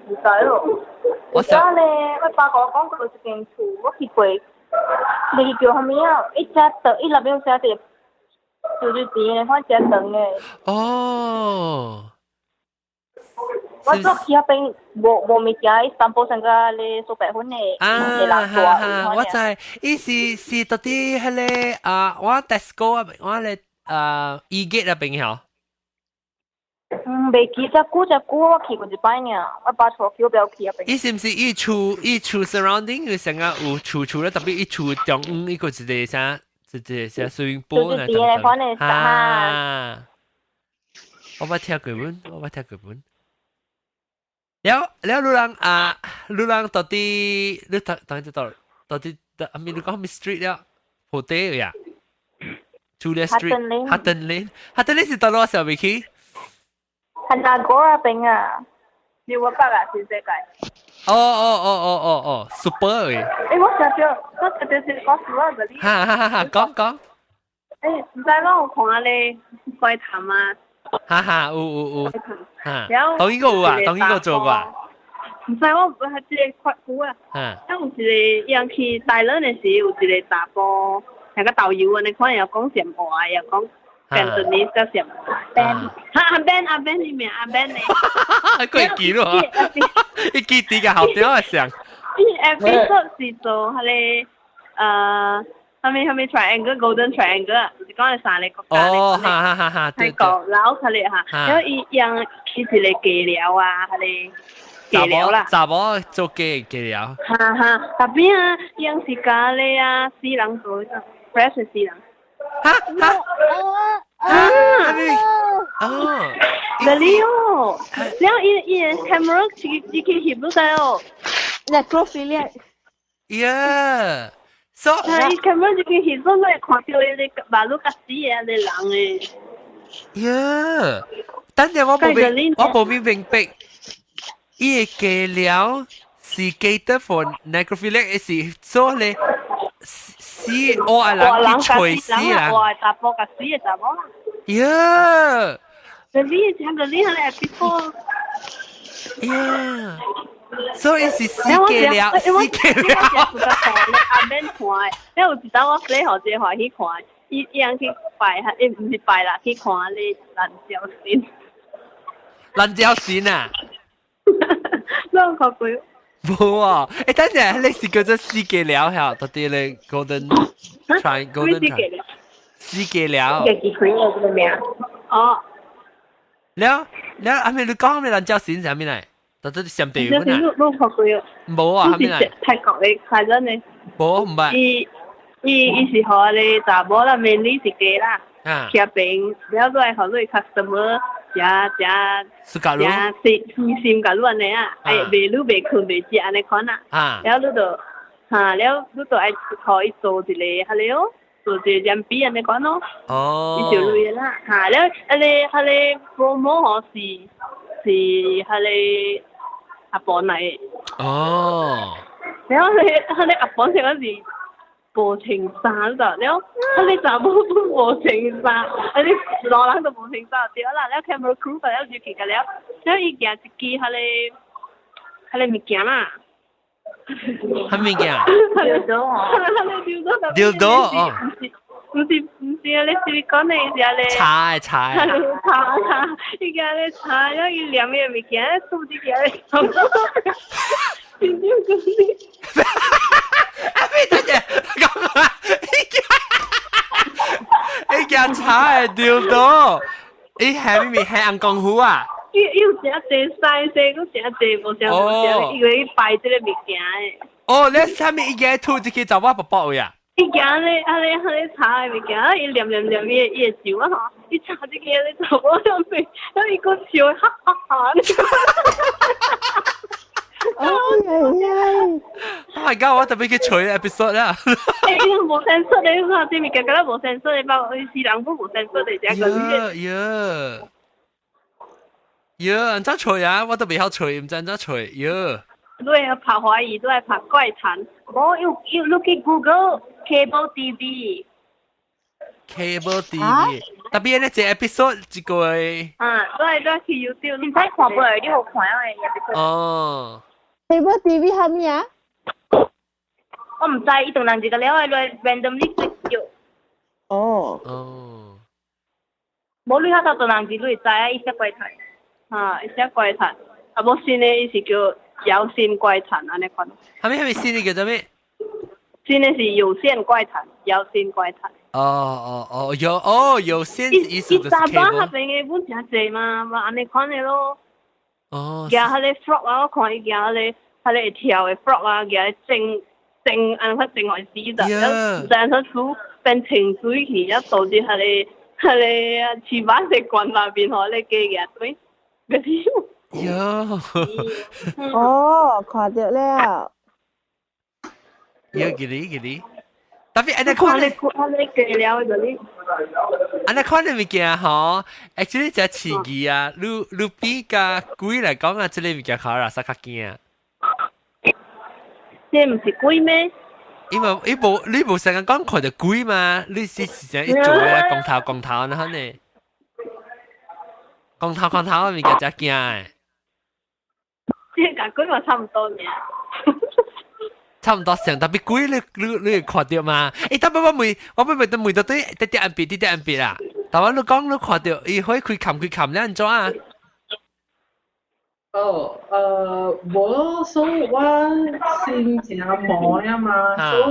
毋知咯。我想咧，我爸共我講過一間厝，我去過，你叫啥物啊？伊遮長，伊內面有寫一個就是甜的，反正長的。哦。我做去嗰邊無無物件，伊散步上個咧蘇白粉的，啊哈哈，我知，伊是是到底彼个啊，我 Tesco 啊，我咧啊 E-Gate 那邊曉。嗯，袂記得久只久我去過一擺爾，我爸帶去我不要去嗰邊。伊是毋是伊厝伊厝 surrounding 有成個有厝厝咧，特別伊厝中央伊個一個啥一個啥 swimming pool 呢？就是款的啊。我捌聽過本，我捌聽過本。了了，你人啊，你人到底你當當到到底到，阿咪你講咩 street 了？破地呀？Julia Street、Hutton Lane、Hutton Lane 是到攞時候未去？係哪個啊邊啊？你我北啊，新世界。哦哦哦哦哦哦，super 嘅。欸，我想著，我想著是講實話嗰啲。哈哈哈！哈，講講。欸，毋知我有看啊咧怪談啊。哈哈，有有有。哈。當然個有啊，當然個做過啊。毋知我係這個較久啊。嗯。啊，有一個人去台灣的時，有一個查埔，那個導遊按呢款又講暹話，又講。Cantonese 甲暹話。 Ben，哈阿 Ben 阿 Ben 伊名阿 Ben 呢？佢記咯，伊記得個後邊嘅相。伊 episode 是做彼個呃，啥物啥物 triangle golden triangle，就是講係三個國家。哦，哈哈哈哈，對對。然後佢哋哈，然後伊樣去一個雞寮啊，彼個雞寮啦。查某做雞雞寮。哈哈，特別啊，樣是咖喱啊，死人做，fresh 死人。哈哈啊！哦，那裡哦，然後伊伊 camera 自己自己翕到晒哦，necrophilia。 Yeah，so 伊 camera 自己翕到，你看到伊個馬路較死嘅個人誒。 Yeah，等陣我無明，我無明明白，伊個雞寮是 cater for necrophilia，是做咧。死我係人去揣死人，我係查埔甲死嘅查某啦。呀！你聽個你係 episode。呀！所以是死嘅了，死嘅了。阿免看，你有一當我細號這歡喜看，伊伊人去拜，伊毋是拜啦，去看咧爛蕉神。爛蕉神啊！啷看過？無啊！欸，等陣，你是叫做死嘅了嚇？到底咧 Golden Try Golden Try 死嘅了。自己開嘅這個名。哦。了了，阿妹你講咩爛蕉神啥物來？到底上地獄啊？你看過哦？無啊，啥物來？泰國的開真的。無，毋捌。伊伊伊是予咧查某啦，mainly 是雞啦。啊。騎邊，了落來予你 customer 食食食心心共你按呢啊，哎，袂你袂睏袂食按呢款啊。了你就哈，了你就愛予伊做一個彼个哦，做一個鉛筆按呢款咯。哦。伊就類啦，哈，了彼個彼個 promo 吼是是彼個阿婆來。哦。了彼個彼個阿婆是講是。無穿衫就了，彼個查某攏無穿衫，啊你老人都無穿衫對啦，了 camera crew 了就去個了，了伊行一支彼個彼個物件啦。啥物件？丟刀丟刀哦。毋是毋是啊！你是講的是啊咧。擦擦。擦擦，伊行咧擦，了伊念伊個物件，吐一個咧。真正講你。阿妹等陣，講啊！伊行擦的丟刀，伊下面係紅功夫啊？伊伊有誠濟西西，閣誠濟無啥無啥，伊會擺這個物件的。哦，你啥物伊個吐一個查某婆婆位啊？伊行咧，啊咧，啊咧擦的物件，啊伊念念念伊伊的咒啊吼，伊擦這個咧查某兩邊，啊伊閣笑哈哈哈。哎呀！Oh my god！我特別去揣 episode 啦。欸，伊無聲出的，你看這物件敢若無聲出的，包括死人攏無聲出的，這個。呀呀呀！按怎揣啊？我都袂曉揣，毋知按怎揣。呀！你會拍懷疑，你會拍怪談。無有有，你去 Google cable TV。 Cable TV，特別咧這 episode 一個。啊，對對，去 YouTube。你唔使看過來，你好看的 episode。哦。 Cable TV 係咩啊？我毋知，伊當人一個了，來 randomly click 著。哦。哦。無你較早當人一，你會知啊？伊寫怪談。啊，伊寫怪談。啊，無新的伊是叫搖線怪談按呢款。係咪係咪新的叫做咩？新的是有線怪談，搖線怪談。哦哦哦，有哦有線意思就是查某 cable。彼邊的本誠濟嘛，嘛按呢款的咯。哦。舉彼个 frog 啊，我看伊舉彼个彼个會跳的 frog 啊，舉整整按怎整予死的，毋知按怎煮變清水去，啊倒入彼个彼个飼板的罐內面，予彼个雞舉對，嗰啲。喲。哦，看著了。喲，記哩記哩。特別按呢款你看你過了嗰啲。按呢款的物件吼，actually 真刺激啊！你比較鬼來講啊，這个物件較垃圾較驚。這毋是鬼咩？因為伊無你無成日講看著鬼嘛，你是是成一做的光頭光頭那款的，光頭光頭的物件真驚的。這共鬼嘛差唔多爾。差唔多成，特別鬼你會看著嘛？欸，特別我問，我問問問到對，滴滴暗別，滴滴暗別啦。但我你講你看著，伊可以開冚開冚，你按怎啊？哦，無，所以我先誠忙啊嘛，所以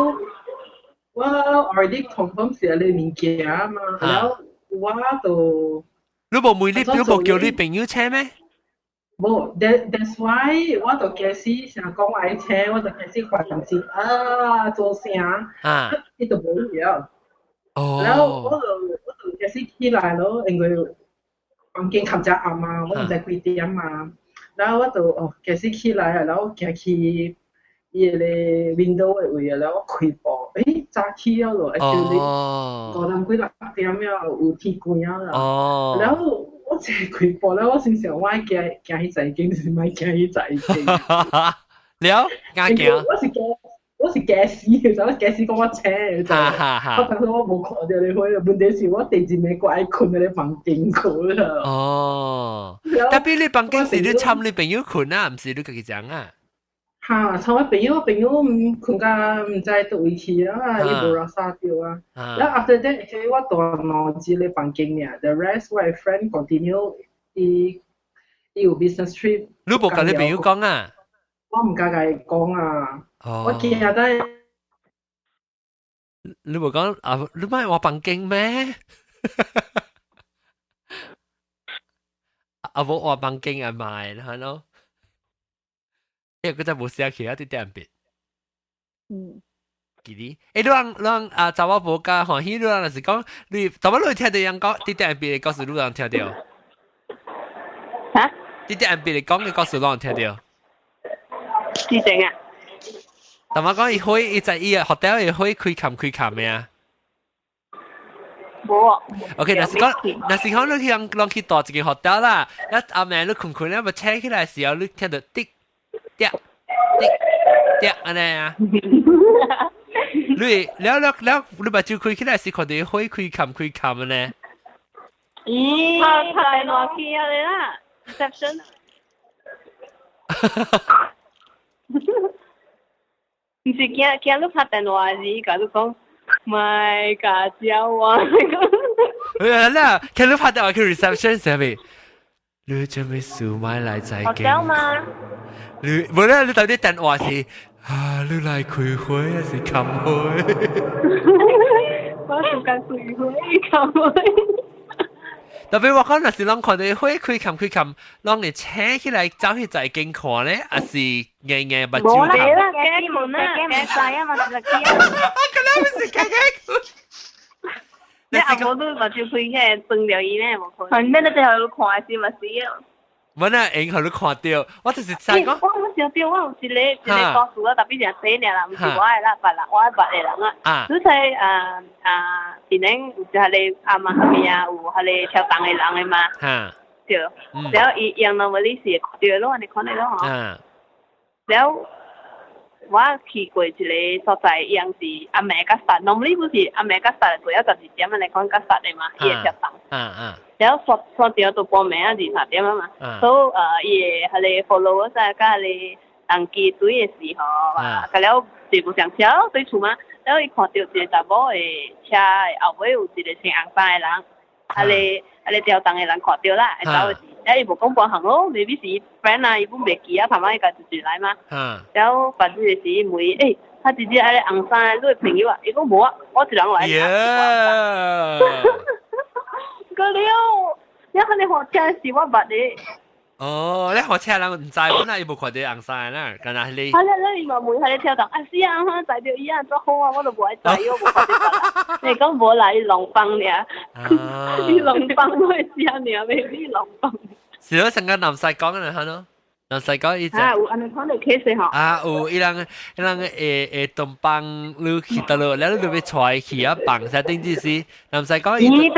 我 already confirm 是你物件嘛，然後我就你無問你，你無叫你朋友請咩？無，that's why 我就開始想講愛請，我就開始還錢啊，做啥？啊，伊就無了。哦。然後我就開始起來咯，因為房間較遮暗啊，我毋知幾點啊。然後我就哦開始起來啊，然後行去伊个 window 的位啊，然後我開步，欸，早起了咯，actually 5點幾6點了，有天光了。然後我一開步咧，我心想我愛行行去財經，就是莫行去財經。了，敢行？我是驚死的，就我驚死講我請，就我當時我無看著你火，問題是我第二暝我愛睏佇咧房間睏啦。哦，特別你房間是你參你朋友睏啊，毋是你家己講啊？哈，參我朋友，朋友毋睏甲毋知佗位去啊，伊無垃圾著啊。然後 after that，其實我蹛兩一个房間爾，the rest 我的 friend continue 伊伊有 business trip。你無共你朋友講啊？我毋敢共伊講啊。我驚得。你無講啊？你莫換房間咩？啊，無換房間啊賣，係咯。因為佢真無寫起啊，啲點別。記得，欸，你人啊，查某婆較歡喜，你人若是講，你查某你聽著人講，啲點別的故事，你人聽著。嚇？啲點別的講的故事，你人聽著。之前啊？同埋講，伊火伊在伊個 hotel 伊火開冚開冚的啊。無啊。 OK，若是講，若是講你去人攏去蹛一間 hotel 啦，一暗暝你睏睏咧，咪醒起來時候，你聽著滴滴滴滴按呢啊。你了了了，你目睭開起來是看著火開冚開冚呢？咦？拍拍電話去啊你啦，reception。毋是驚驚你拍電話時，共你講，莫共叫我。哎啦，見你拍電話去 reception 上面，你準備數買來再見。嗎？你無啦，你到底電話是啊？你來開會還是開會？我時間開會開會。特別我講，若是攏看著火開冚開冚，攏會醒起來走去財經看咧，還是硬硬目睭？無啦，驚門啊，驚知啊嘛，就驚。我可能是驚驚。你阿無你目睭開起來，斷著伊咩無可能。係咩？你最後看是嘛是啊？我那會予你看著，我就是想講。我想著我有一個一個故事啊，特別誠細爾啦，毋是我的啦，別人我捌的人啊。啊。你睇啊啊，邊頂有一個阿媽彼邊啊，有彼个跳動的人的嘛。哈。對。然後伊用 normally 是會看著咯，按呢款的咯吼。然後我去過一个所在，伊樣是暗暝較實，normally 不是暗暝較實，過了12點按呢款較實的嘛，伊會跳動。然後刷刷著到半暝啊2、3點啊嘛，所以伊的彼个 followers 啊，佮彼个人機隊的時候啊，佮了全部上車對厝嘛，然後伊看著一个查某的車的後尾有一个穿紅衫的人，彼个彼个吊燈的人看著啦，會走的時，伊無講半項咯，maybe 是 friend 啊，伊本袂記啊，頭仔伊家自來嘛。然後反正就是問，他直接愛紅衫，你的朋友啊？伊講無啊，我一人來。耶！個了，你肯定學車是我捌的。哦，你學車人毋知，本來伊無看到紅衫啦，敢若你。啊，你你嘛問下你跳動，啊是啊，我載著伊啊，做好啊，我都無愛載，我無看著別人。你講無來，伊龍放爾，伊龍放我會知啊爾，未伊龍放。是咯，成個南西講嘅係咯，南西講伊就。啊，有按呢款的 case 吼。啊，有伊人伊人會會東幫你去倒落，了你就欲帶去啊放下頂只是南西講伊。我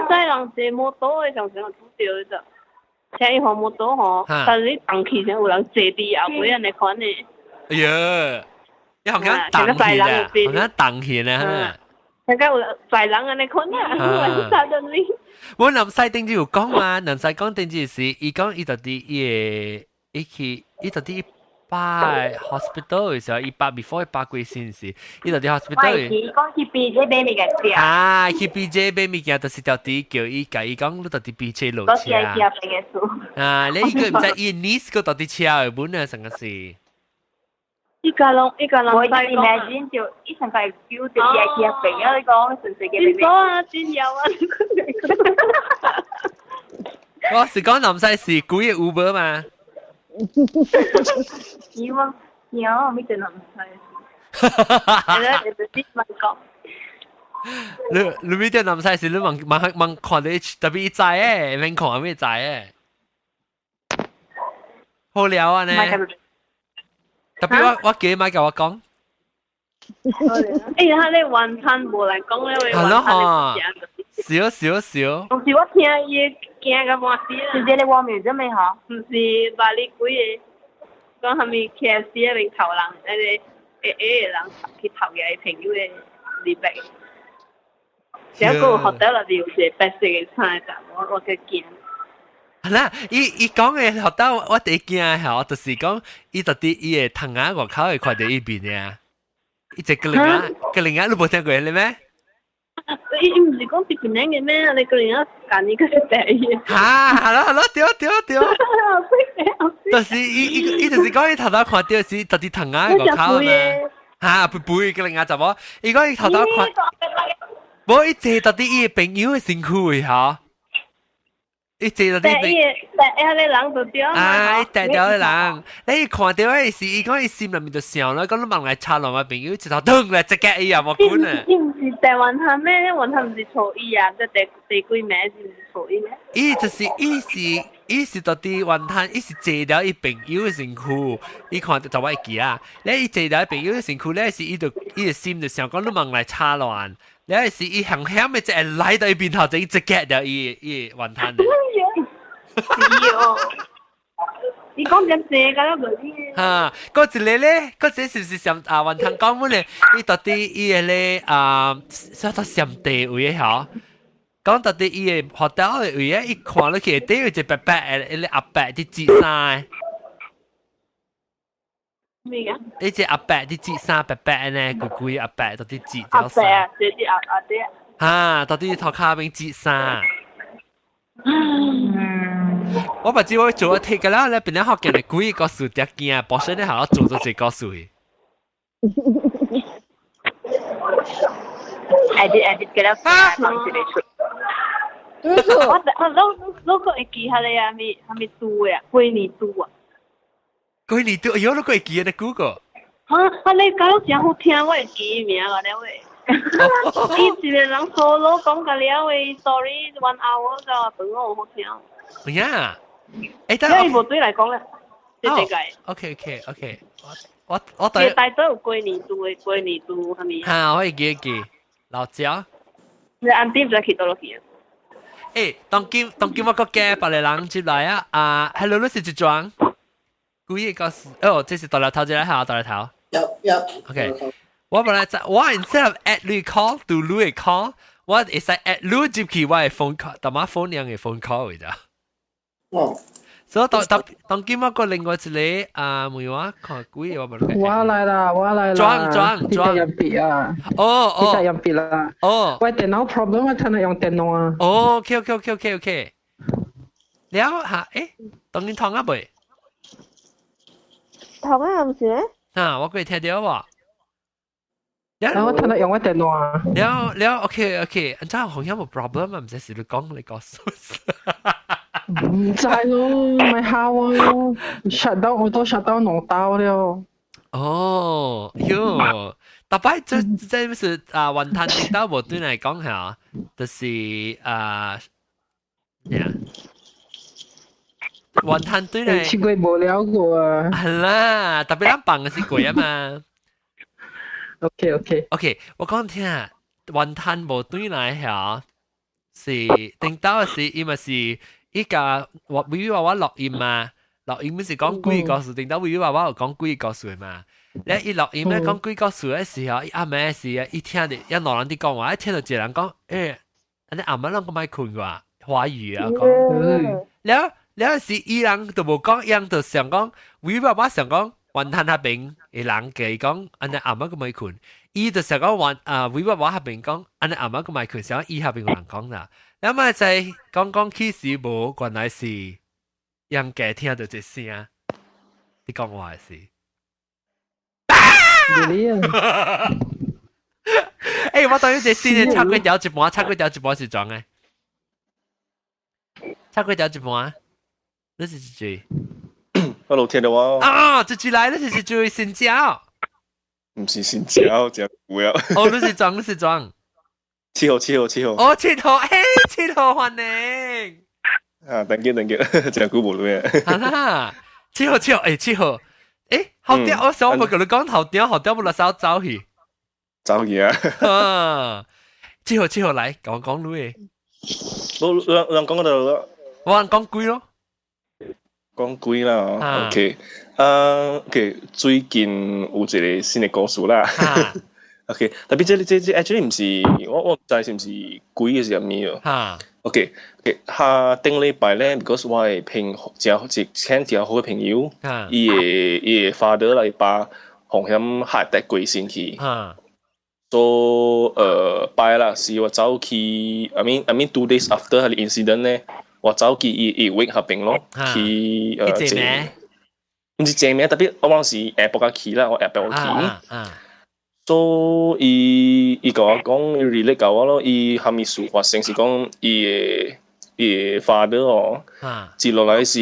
知人坐摩托的上時有拄著就。請伊號摩托吼，但是你動起先有人坐佇後尾按呢款的。哎呀，你好像動起啦，好像動起啦。大家有載人按呢款啊，啥東西？我南西頂就有講嘛，南西講頂就是伊講伊就佇伊個伊去伊就佇擺 hospital 的時候，伊擺 before 伊擺幾先時，伊就佇 hospital。伊講去 PJ 買物件食。啊，去 PJ 買物件，就是條佇叫伊共伊講，你就佇 PJ 落車。啊，你伊個毋知伊 niece 個到佇車的本啊，成個是。伊家攏伊家攏我 imagine 就伊上個 feel 就伊去朋友你講純粹嘅。真啊，真有啊！我是講南西是鬼嘅 Uber 嘛？有啊，有，咪就南西。係你問講。你你咪啲南西是你問問問看你特別知誒，免看咩知誒？好料啊呢！特別我我記咪共我講。欸，他咧雲吞無來講咧，係咯嗬，少少少。有時我聽伊驚甲半死啦。是這個畫面啫咩嗬？毋是巴黎幾個，講啥物 KFC 那邊頭人，那個會會個人去頭伊朋友的禮拜。結果學到內面有一個白色的衫的查某，我去驚。係啦，伊伊講的學到我第一驚吼，就是講伊到底伊的窗仔外口會看著伊面的，伊一個零啊，個零啊，你無聽過咧咩？伊伊毋是講是檳城的咩？你個零啊，近年個是第一。哈，係咯係咯，對對對。就是伊伊伊就是講伊頭頭看著是到底窗仔外口嘛。哈，背背個零啊，查某？伊講伊頭頭看，無伊坐到底伊的朋友的身軀吼。伊坐到底。第一，第一個人就對。啊，伊第條個人，你看著的是，伊講伊心內面就想啦，講你望來插落我朋友，一頭轉來，這個伊也無管啊。伊毋是台灣漢咩？雲吞毋是錯伊啊？這第第幾名是毋是錯伊咩？伊就是伊是伊是到底雲吞，伊是坐了伊朋友的身軀，伊看著就我會記啊。你伊坐了伊朋友的身軀，咧是伊就伊的心就想講你望來插亂，咧是伊很險的，就會來到伊面頭前，一夾掉伊伊雲吞的。是哦，你講點這個了無你？哈，嗰一個咧，嗰一個是毋是上啊雲吞講阮咧？伊到底伊個咧啊，啥到上地位的吼？講到底伊個學校的位啊，伊看落去底有一個白白的，一個阿伯佇織衫。咩個？一隻阿伯佇織衫白白的呢，規規阿伯到底織阿伯啊，這啲阿阿爹。哈，到底頭殼邊織衫。我不知我做咗睇個啦，咧變咗學見你幾個數點驚，本身咧係做咗這個數。 edit edit 嘅啦，放一個出。我我攏攏閣會記下咧啊，咪啥物豬的啊，幾年豬啊？幾年豬？哎喲，你閣會記得 Google？啊啊！你講得真好聽，我會記名個了喂。伊一個人 solo 講個了喂，sorry one hour 就等我好聽。呀，欸，但係無對來講咧，這這個。 OK OK OK，我我對。大都有幾年豬的，幾年豬啥物？哈，我會記記老椒。你按點就去倒落去。欸，當今當今我閣加別個人進來啊！啊，Hello，你是一樁？幾個是？哦，這是大來頭一個下大來頭。有有。 OK，我本來在我 instead of add 你 call to 你 call，我會使 add 你入去我的 phone call，但馬 phone 樣的 phone call 位咋？哦。所以當當當今我個另外一個啊，問我看幾個我冇。我來啦，我來啦。裝裝裝。你入別啊？哦哦。你入別啦。哦。我電腦 problem，我聽日用電腦啊。哦，OK OK OK OK OK。了嚇，誒，當然通啊未？通啊，毋是咩？啊，我過聽到喎。我聽到用我電話。了了，OK OK，按怎好像無 problem 啊，毋知是你講你講數。毋知咯，咪好啊，shut down 我都 shut down 兩刀了。哦，喲，特別這這是啊，雲吞頂到無對來講下，就是啊，呀，雲吞對來。七月無了過啊。係啦，特別咱放嘅是貴啊嘛。 OK OK OK，我講聽，雲吞無對來下，是頂到是伊嘛是伊家我比如話我錄音嘛，錄音是講鬼故事，頂到比如話我有講鬼故事嘛。你一錄音咧講鬼故事嘅時候，伊暗暝時啊，伊聽到一兩人佇講話，一聽到一個人講，欸，按呢暗暝攏閣莫睏啩，華語啊講，了了是伊人就無講，伊人就想講，為爸爸想講。雲吞彼邊的人家講，按呢暗暝閣莫睏，伊就想講雲啊，為爸爸彼邊講，按呢暗暝閣莫睏，想伊彼邊有人講啦。了嘛在講講起時無，原來是人家聽到這聲，你講話的是。啊！欸，我當然這新的插過條一半，插過條一半是裝的，插過條一半，你是誰？ Hello，聽到我？啊，這次來你是做新椒？毋是新椒，真久啊！哦，你是裝，你是裝。 7號，7號，7號。哦，7號，嘿，7號歡迎。啊，thank you，thank you，真久無錄啊。哈，7號，7號，欸，7號，欸，好屌！我想我無共你講頭屌，好屌，無來手走去。走去啊！啊，七號，7號來，講講你的。我人講到我人講鬼咯。講鬼啦，OK，啊，OK，最近有一個新的故事啦。OK，特別這這這 actually 毋是，我毋知是毋是鬼的是啥物哦。OK，OK，下頂禮拜咧，because 我的朋真一請真好的朋友，伊的 father 來爸風險 heart attack 過身去。So 拜啦，是我走去，I mean 2 days after 彼個 incident 咧，我走去伊伊 wake 彼邊咯，去坐咩？毋是坐咩，特別我當時下晡才去啦，我下晡去。所以伊伊共我講，伊 relate 共我咯，伊蝦米事發生是講伊的伊的 father 哦，接落來是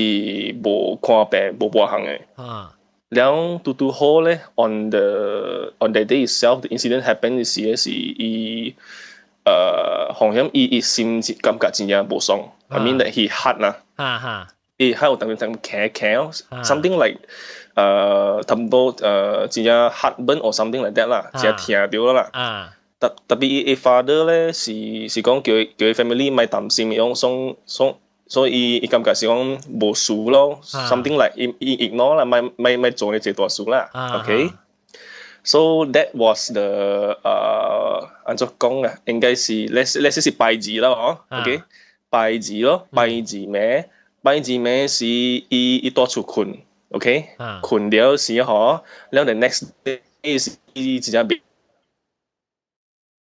無看病無半項的。了拄拄好咧，on the day itself，the incident happen 的時是伊風險伊伊心感覺真正無爽，I mean that he heart 啦，伊 heart 有當當咳咳，something like 差不多真正 heartburn or something like that 啦，真疼著啦。特特別伊伊 father 咧是是講叫伊叫伊 family 莫擔心，講爽爽。所以伊感覺是講無事咯，something like 伊伊 ignore 啦，莫莫莫做呢這大事啦，OK。So that was the 按怎講啊？應該是 let's say 是拜二啦，嗬，OK。拜二咯，拜二暝，拜二暝是伊伊蹛厝睏，OK，睏了時嗬，了 the next day 是伊真正袂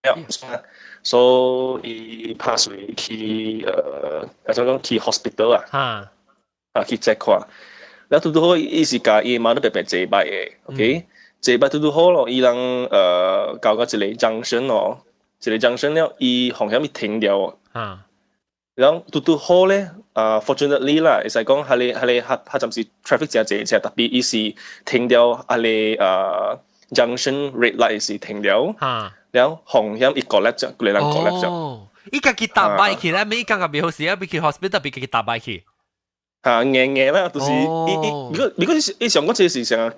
了，所以伊拍隨去按怎講去 hospital 啊，啊去 check 看，了拄拄好伊是共伊媽都白白坐擺的，OK，坐擺拄拄好咯，伊人到到一個 junction 哦，一個 junction 了，伊風險伊停掉，然後拄拄好咧，啊，fortunately 啦，會使講彼個彼個較較暫時 traffic 誠濟車，特別伊是停掉彼個junction red light 是停掉，然後風險伊 collapse 咗，幾個人 collapse 咗。伊家己搭擺去咧，伊感覺袂好勢啊，欲去 hospital 欲家己搭擺去。嚇硬硬啦，就是伊伊如果如果伊上講這是啥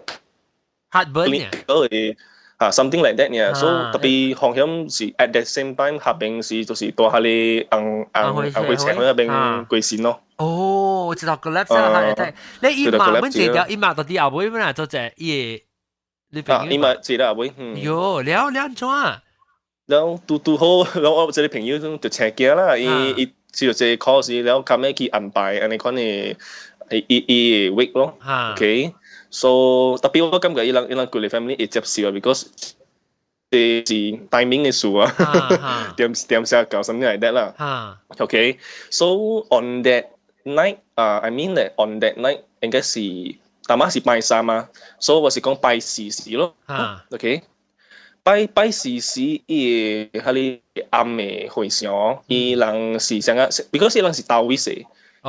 heartburn 啊，something like that 呢，所以特別風險是 at the same time 彼邊是就是蹛彼個紅紅紅火車彼邊過身咯。哦，知道 collapse 啦，係你伊媽阮坐掉，伊媽到底後尾本來做者伊你朋友，伊媽坐了後尾。喲，了了按怎？然後拄拄好，然後我這個朋友就請假啦，伊伊接到這個 call 時，然後後尾去安排按呢款的伊伊伊的 wake 咯，OK。So 特別我感覺伊人伊人規個 family 會接受啊，because 這是 timing 的事啊，點點寫搞 something like that 啦。OK，so on that night，啊，I mean 咧，on that night 應該是大媽是拜三嘛，所以我是講拜四時咯。OK，拜拜四時伊個彼個暗的和尚，伊人是啥個？because 伊人是 Taoist，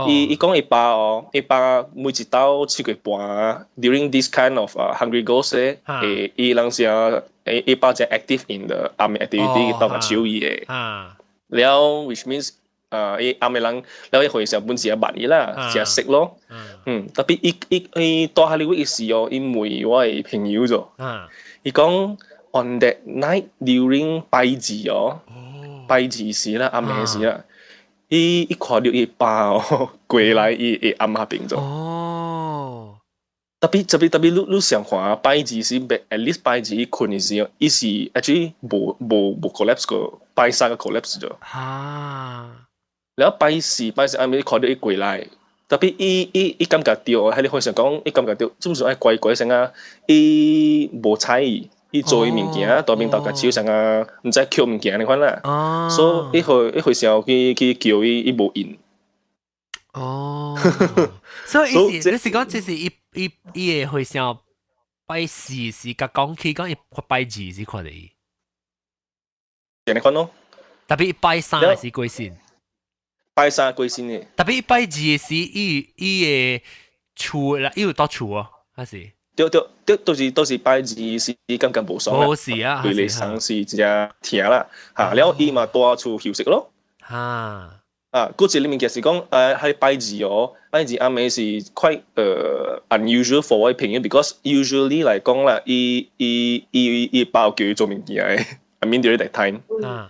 伊伊講伊爸哦，伊爸每一晝七月半，during this kind of hungry ghost 咧，伊人是啊，伊爸就 active in the 暗的 activity 鬥個手伊的。了，which means 伊暗的人，了伊和尚本是也捌伊啦，誠識咯。特別伊伊伊蹛彼個位時哦，伊問我的朋友咗，伊講 on that night during 拜二哦，拜二時啦，暗暝時啦，伊伊看著伊爸哦過來伊伊暗下邊咗。特別特別特別，你你想看拜二時，at least 拜二伊睏的時候，伊是 actually 無無無 collapse 過，拜三個 collapse 咗。了拜四拜四暗暝看著伊過來，特別伊伊伊感覺著，彼個和尚講，伊感覺著，總是愛怪怪聲啊，伊無睬伊，伊做伊物件，蹛邊鬥共手啥啊，毋知抾物件按呢款啦。所以伊和伊和尚去去叫伊，伊無應。哦，所以意思你是講這是伊伊伊個和尚拜四時共講起講伊拜二時看著伊，按呢款咯。特別拜三是過身。拜三過身的。特別拜二時，伊伊個厝啦，伊有蹛厝哦，還是？對對對，都是都是拜二時感覺無爽。無事啊，對嚟生是真疼啦，嚇，了伊嘛蹛厝休息咯。啊，嗰一個物件是講，係拜二哦，拜二暗暝是 quite unusual for 我朋友，because usually 來講啦，伊伊伊伊爸叫伊做物件的，I mean during that time。啊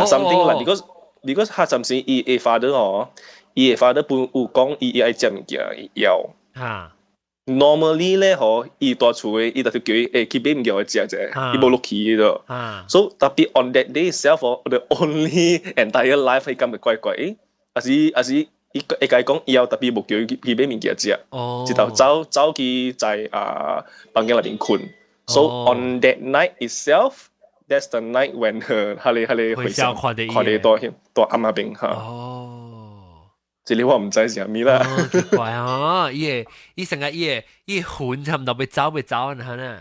，something like because 他暫時伊的 father 哦，伊的 father 本有講伊伊愛食物件，伊枵。Normally 咧，嗬，伊蹛厝的，伊就叫伊欸去買物件來食者，伊無落去的。So 特別 on that day itself，the only entire life 伊感覺怪怪，還是還是伊伊共伊講，以後特別無叫伊去買物件食，直頭走走去在啊房間內面睏。So on that night itself, that's the night when 佢彼個和尚看著看著蹛蹛暗仔邊嚇。這個我毋知是啥物啦。奇怪哦，伊個伊成個伊個伊魂差毋多欲走欲走啊，呢？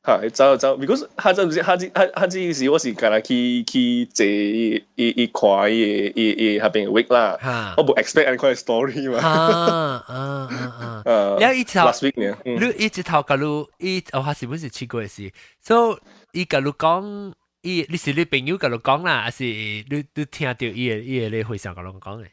嚇，走走，because 他真毋是，他這他他這時我是干焦去去坐伊伊伊看伊伊伊彼邊 wake 啦，我無 expect 按呢款 story 嘛。啊啊啊啊！了伊頭 last week 呢？你伊一頭共你伊哦，還是本是七月時，所以伊共你講，伊你是你朋友共你講啦，還是你你聽著伊个伊个咧和尚共你講的？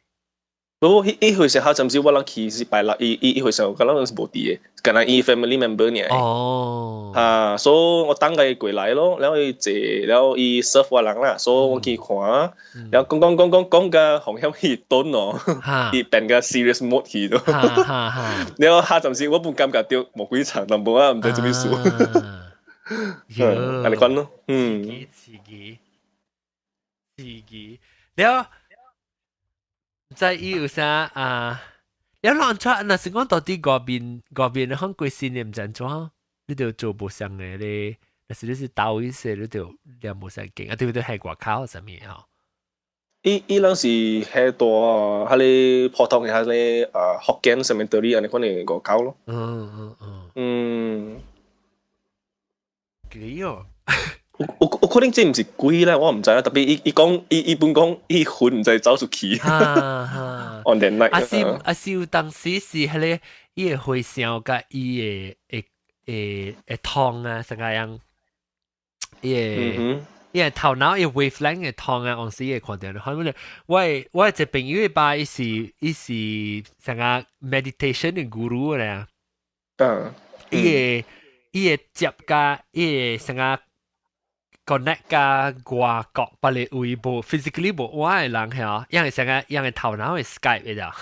無，彼彼和尚，彼陣時我人去是拜六，伊伊伊和尚，敢若是無佇的，干焦伊 family member 爾。啊，所以我等伊過來咯，了伊坐，了伊 serve 我人啦，所以我去看，了講講講講講甲風險伊頓哦，伊變個 serious mode 去咯。了彼陣時我本感覺著魔鬼場淡薄仔，毋知做咩事。嗯，按呢款咯，嗯。刺激，刺激，了。在伊有啥啊？了人出，若是講到底外面外面看過新年毋知按怎，你著做無相的咧。若是你是倒位勢，你著念無相經啊？對不對？喺外口啥物吼？伊伊人是喺蹛，彼個普通的彼個啊福建 cemetery 按呢款的外口咯。幾哦？有有有可能這毋是鬼啦，我毋知啦。特別伊伊講伊伊本講伊魂毋知走出去。On that night。啊是啊是有當時是彼個伊個和尚佮伊個會會會通啊，啥個樣？伊個伊個頭腦伊 wavelength 會通啊，往時會看著。可能我我一個朋友爸伊是伊是啥個 meditation 的 guru 咧。伊個伊會接佮伊會啥個 connect 佮外國別个位無 physically 無我的人嚇，𪜶會啥個𪜶的頭腦會 Skype 的咋。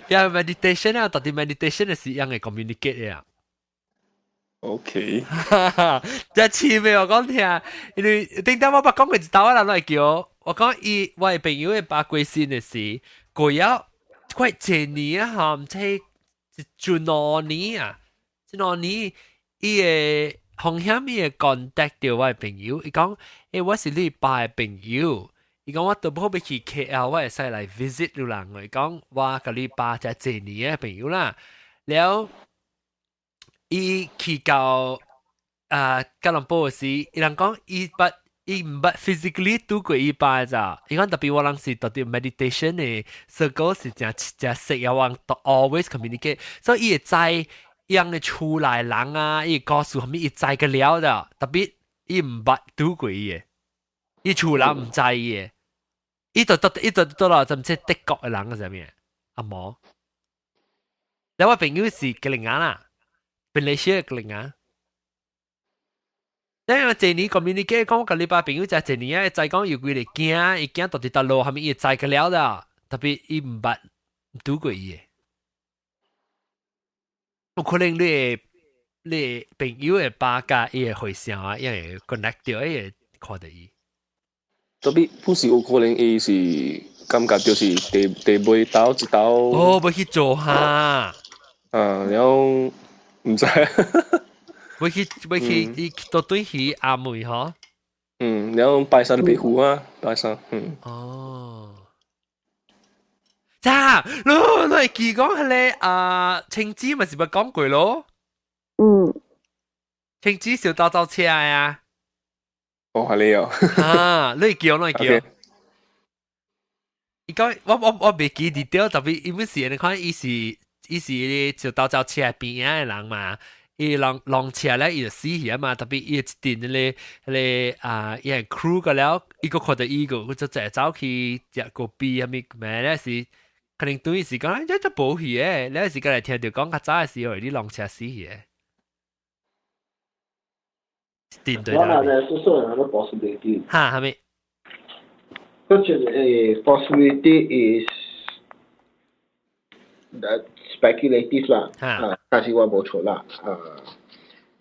呀 meditation 啊，到底 meditation 是𪜶會 communicate 的啊。 OK。這次未我講聽，因為頂當我捌講過一道人來叫我講伊我的朋友的爸過身的時，過了快一年啊，吼，毋知一兩年啊，一兩年伊會風險伊會 contact 著我的朋友，伊講，欸，我是你爸的朋友，伊講我都無欲去 KL，我會使來 visit 你人。伊講我共你爸才濟年嘅朋友啦，了伊去到啊吉隆坡時，伊人講伊捌伊毋捌 physically 拄過伊爸咋，伊講 tapi 我人是到佇 meditation 嘅 circle 是誠誠熟啊，我人 always communicate，所以伊會知伊人嘅厝內人啊，伊告訴啥物，伊知個了的，tapi 伊毋捌拄過伊嘅，伊厝人毋知伊嘅，伊就到伊就到啦，就毋知德國嘅人係啥物，阿毛。你我朋友是吉林亞啦，馬來西亞吉林亞。因為這年 communicate 講，我共你爸朋友就這年啊，知講有幾个囝，伊囝到佇佗路，啥物伊會知個了的，tapi 伊毋捌拄過伊嘅。有可能你朋友的爸佮伊會回想啊，伊會 connect 到，伊會看到伊。 Tapi 不是有可能伊是感覺就是第第尾兜一兜。哦，欲去做哈。啊，然後毋知。欲去欲去，伊到對去阿妹嗬。嗯，然後拜山都別糊啊，拜山，嗯。哦。咋？你你會記講彼个啊？青子咪是捌講過咯？嗯。青子小兜兜車啊。哦，係你哦。啊，你會記，你會記。伊講我袂記得 tapi 伊本是你看伊是伊是小兜兜車邊仔的人嘛。伊挵挵車咧，伊就死去啊嘛，tapi 伊一陣彼个彼个啊，伊係 crew 個了，伊閣看著伊個，佢就就走去食個啤啥物咩咧是，可能對是講這這無去的，咧是過來聽著講較早的時候，你挵車死去的。定對我那咧是說 another possibility。哈，啥物？嗰一個 possibility is that speculative 啦，啊，但是我無錯啦，啊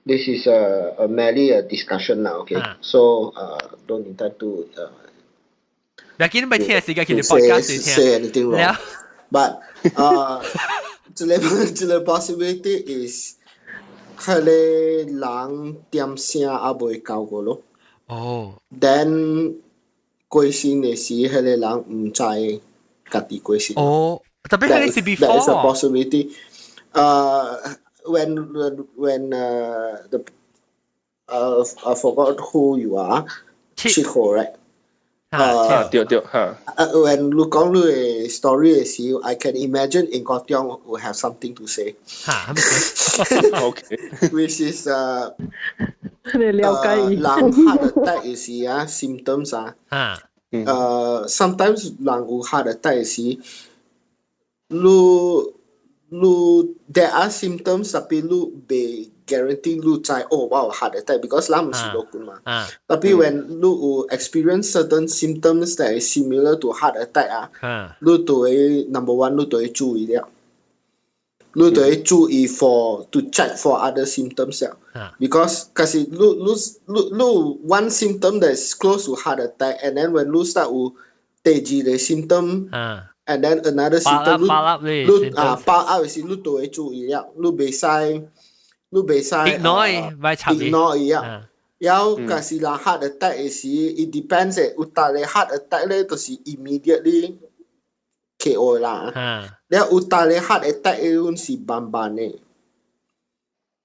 ，this is a merely a discussion 啦，okay，so don't intend to 嗱，見你咪聽時間，佢哋 podcast 聽 say anything wrong，but 啊，這個這個 possibility is 彼个人點聲猶未到過咯。哦。 Then 過身的時，彼個人毋知家己過身。哦，tapi 彼个是 before。 That is a possibility. When the I forgot who you are. 七號 right? 啊，對對哈。 When 你講你的 story 的時候，I can imagine 英國中 will have something to say. 哈，OK。 Which is 你了解人 heart attack 的時啊，symptoms 啊。啊。Sometimes 人有 heart attack 的時，你你 there are symptoms，tapi 你袂 guarantee 你知哦，我有 heart attack because 咱毋是老君嘛。Tapi when 你有 experience certain symptoms that is similar to heart attack 啊，你就會 number one 你就會注意了。你就會注意 for to check for other symptoms 了。Because 可是你你你你 one symptom that is close to heart attack and then when 你 start 有第二個 symptom。And then another symptom，你你啊包壓時，你就會注意了，你袂使你袂使 ignore，袂插 ignore 伊啊。了，若是人 heart attack 的時，it depends 有逐个 heart attack 咧，就是 immediately KO 啦。了有逐个 heart attack 阮是慢慢的。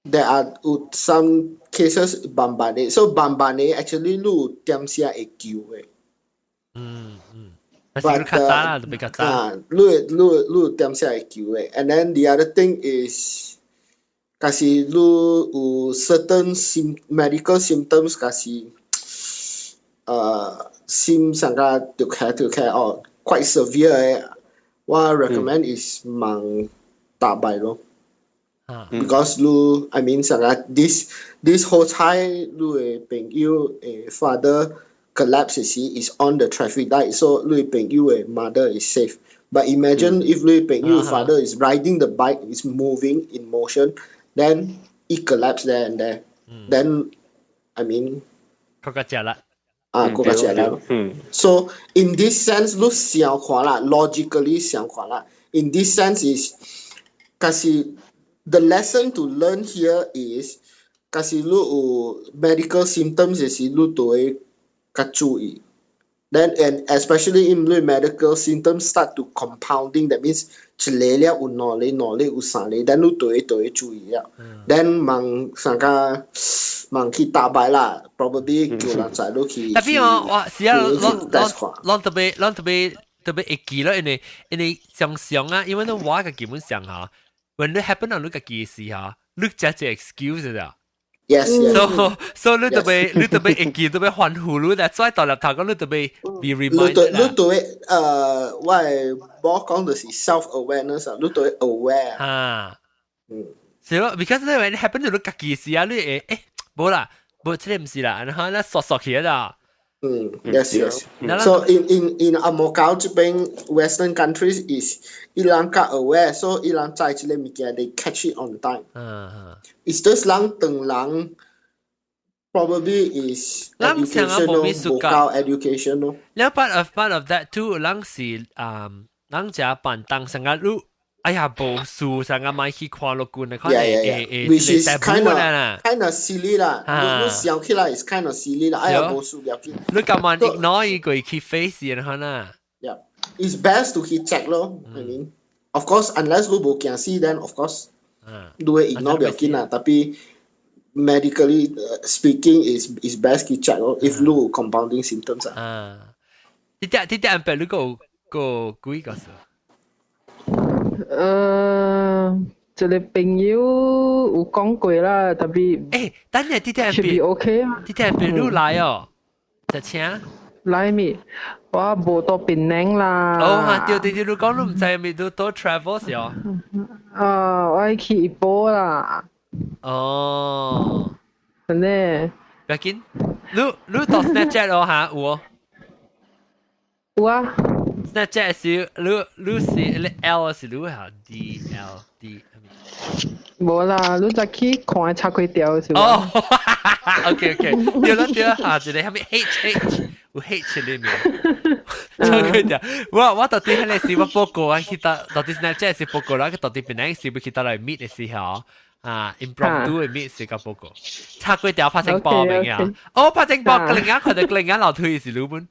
There are 有 some cases 慢慢的，so 慢慢的 actually 你有點聲會救的。嗯嗯。但是較早啦，就比較早。啊，你你你有點聲會救的。And then the other thing is，若是你有 certain medical symptoms，若是心上個就開就開哦，quite severe 的，我 recommend is 問大擺咯。Because 你 I mean 上個 this 好彩你的朋友的 father collapse 時 is on the traffic light, so 你朋友的 mother is safe. But imagine if 你朋友 father is riding the bike, is moving in motion, then it collapse there and there. Then, I mean, 閣較食力。啊，閣較食力。嗯。 So in this sense，你想看啦，logically 想看啦。In this sense is，可是 the lesson to learn here is，若是你有 medical symptoms 時，你就會較注意。Then and especially in 你 medical symptoms start to compounding, that means 一个了有兩個，兩個有三個，then 你對注意了。Then 問上個問去打敗啦，probably 叫人載你去。 Tapi 我我是啊，攏特別攏特別特別會記咯，因為常常啊，因為你我嘅基本上嚇，when 你 happen on 你家己嘅時候，你只只 excuse 咋。 Yes. So 你特別會記，特別歡呼，你但再到入頭講，你特別 be reminded。你對我係我講就是 self awareness 啊，你對 aware。啊，是咯，because 你 when happen to 你家己時啊，你會無啦，無這個毋是啦，然後咧索索起啦。嗯，yes. So in 紅毛膠這邊 Western countries is 伊人較 aware，所以伊人知這個物件，they catch it on time。It's just 人唐人 probably is education 咯，無夠 education 咯。了 part of that too，人是人食飯當上個你。哎呀，無事，上個買去看落棍的，可能會 which is kind of silly 啦。你想起來is kind of silly 啦。哎呀，無事不要緊。你咁慢 ignore 伊過去 face 然後呢？Yeah, it's best to 去 check 咯。I mean, of course, unless 你無驚死，then of course 你會 ignore 不要緊啦。Tapi medically speaking is best 去 check 咯。If 你有 compounding symptoms 啊。啊，呢啲安排你個個幾個數？一個朋友有講過啦，tapi 等下啲啲 should be OK 啊。啲啲朋友來哦，就請來咪，我無到檳城啦。哦，對對對，你講你毋知咪都都 travel 是哦。啊，我去怡保啦。哦。真的。不要緊，你到 Snapchat 哦嚇，有哦。有啊。 Snapchat 是你是你 L 是你嚇 D L D。無啦，你再去看插開條是無？哦，OK OK，對啦對啦，嚇一個啥物 H H 有 H 裡面，插開條。我到底彼個時我報告啊，去到到底 Snapchat 是報告啦，到底本來是要去到來 meet 的時候。啊，impromptu 的 meet 是個報告，插開條拍成報名啊，哦，拍成報，另外看到另外樓梯是你本。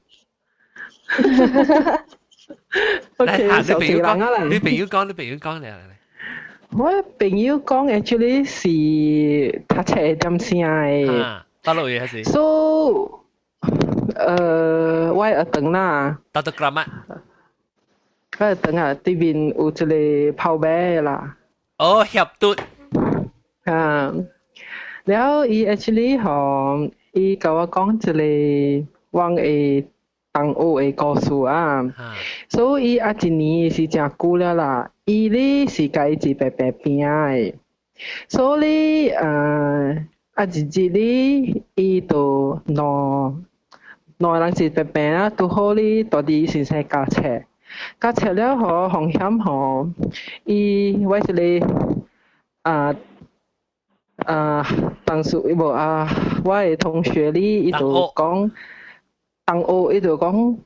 OK，你朋友講，你朋友講，你朋友講嚟嚟。我朋友講，actually 是讀冊點聲的。大陸嘢還是？So，我學堂啦。大到 grammar。我學堂啊，對面有一個跑馬的啦。哦，協嘟。啊，了伊 actually 吼，伊共我講一個阮的同學的故事啊。所以啊，一年是誠久了啦。伊咧是共伊一白白拼的，所以啊一日咧，伊就兩個人一白病啊，拄好咧蹛佇先生教冊，教冊了後風險吼，伊我一個當時無啊，我的同學咧，伊就講同學，伊就講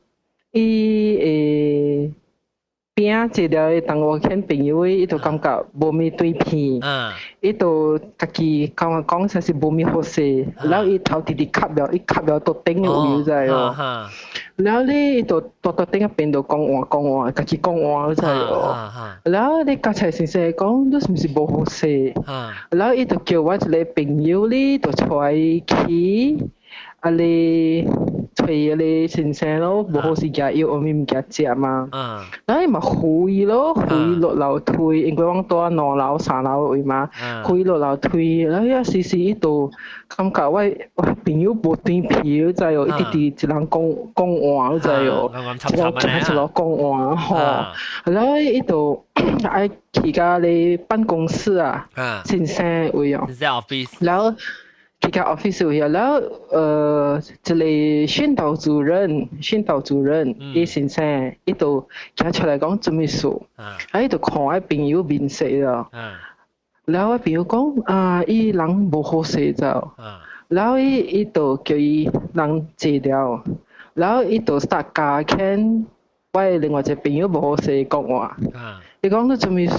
伊會。邊一個同學牽朋友，伊就感覺無物對片，伊就家己感覺講說是無物好勢，然後伊頭直直磕了，伊磕了桌頂的位，知哦。然後咧，伊就桌桌頂一邊就講話講話，家己講話，知哦。然後你剛才先生講，你是毋是無好勢？然後伊就叫我一個朋友咧，就帶伊去，啊你揣彼个先生咯，無好勢食藥，有物物件食嘛。然後伊嘛扶伊咯，扶伊落樓梯，因為阮住兩樓三樓位嘛，扶伊落樓梯，然後遐時時伊就感覺我朋友無轉皮，你知哦，伊直直一人講講話，你知哦，一人一路講話吼，然後伊就愛去共咧辦公室啊，先生位哦，然後。去到 office 位啊，然後一個訓導主任，伊先生，伊就行出來講做咩事，啊，伊就看我朋友面色咯，然後我朋友講啊，伊人無好勢就，然後伊就叫伊人坐了，然後伊就 start 加牽我的另外一個朋友無好勢講話，伊講你做咩事，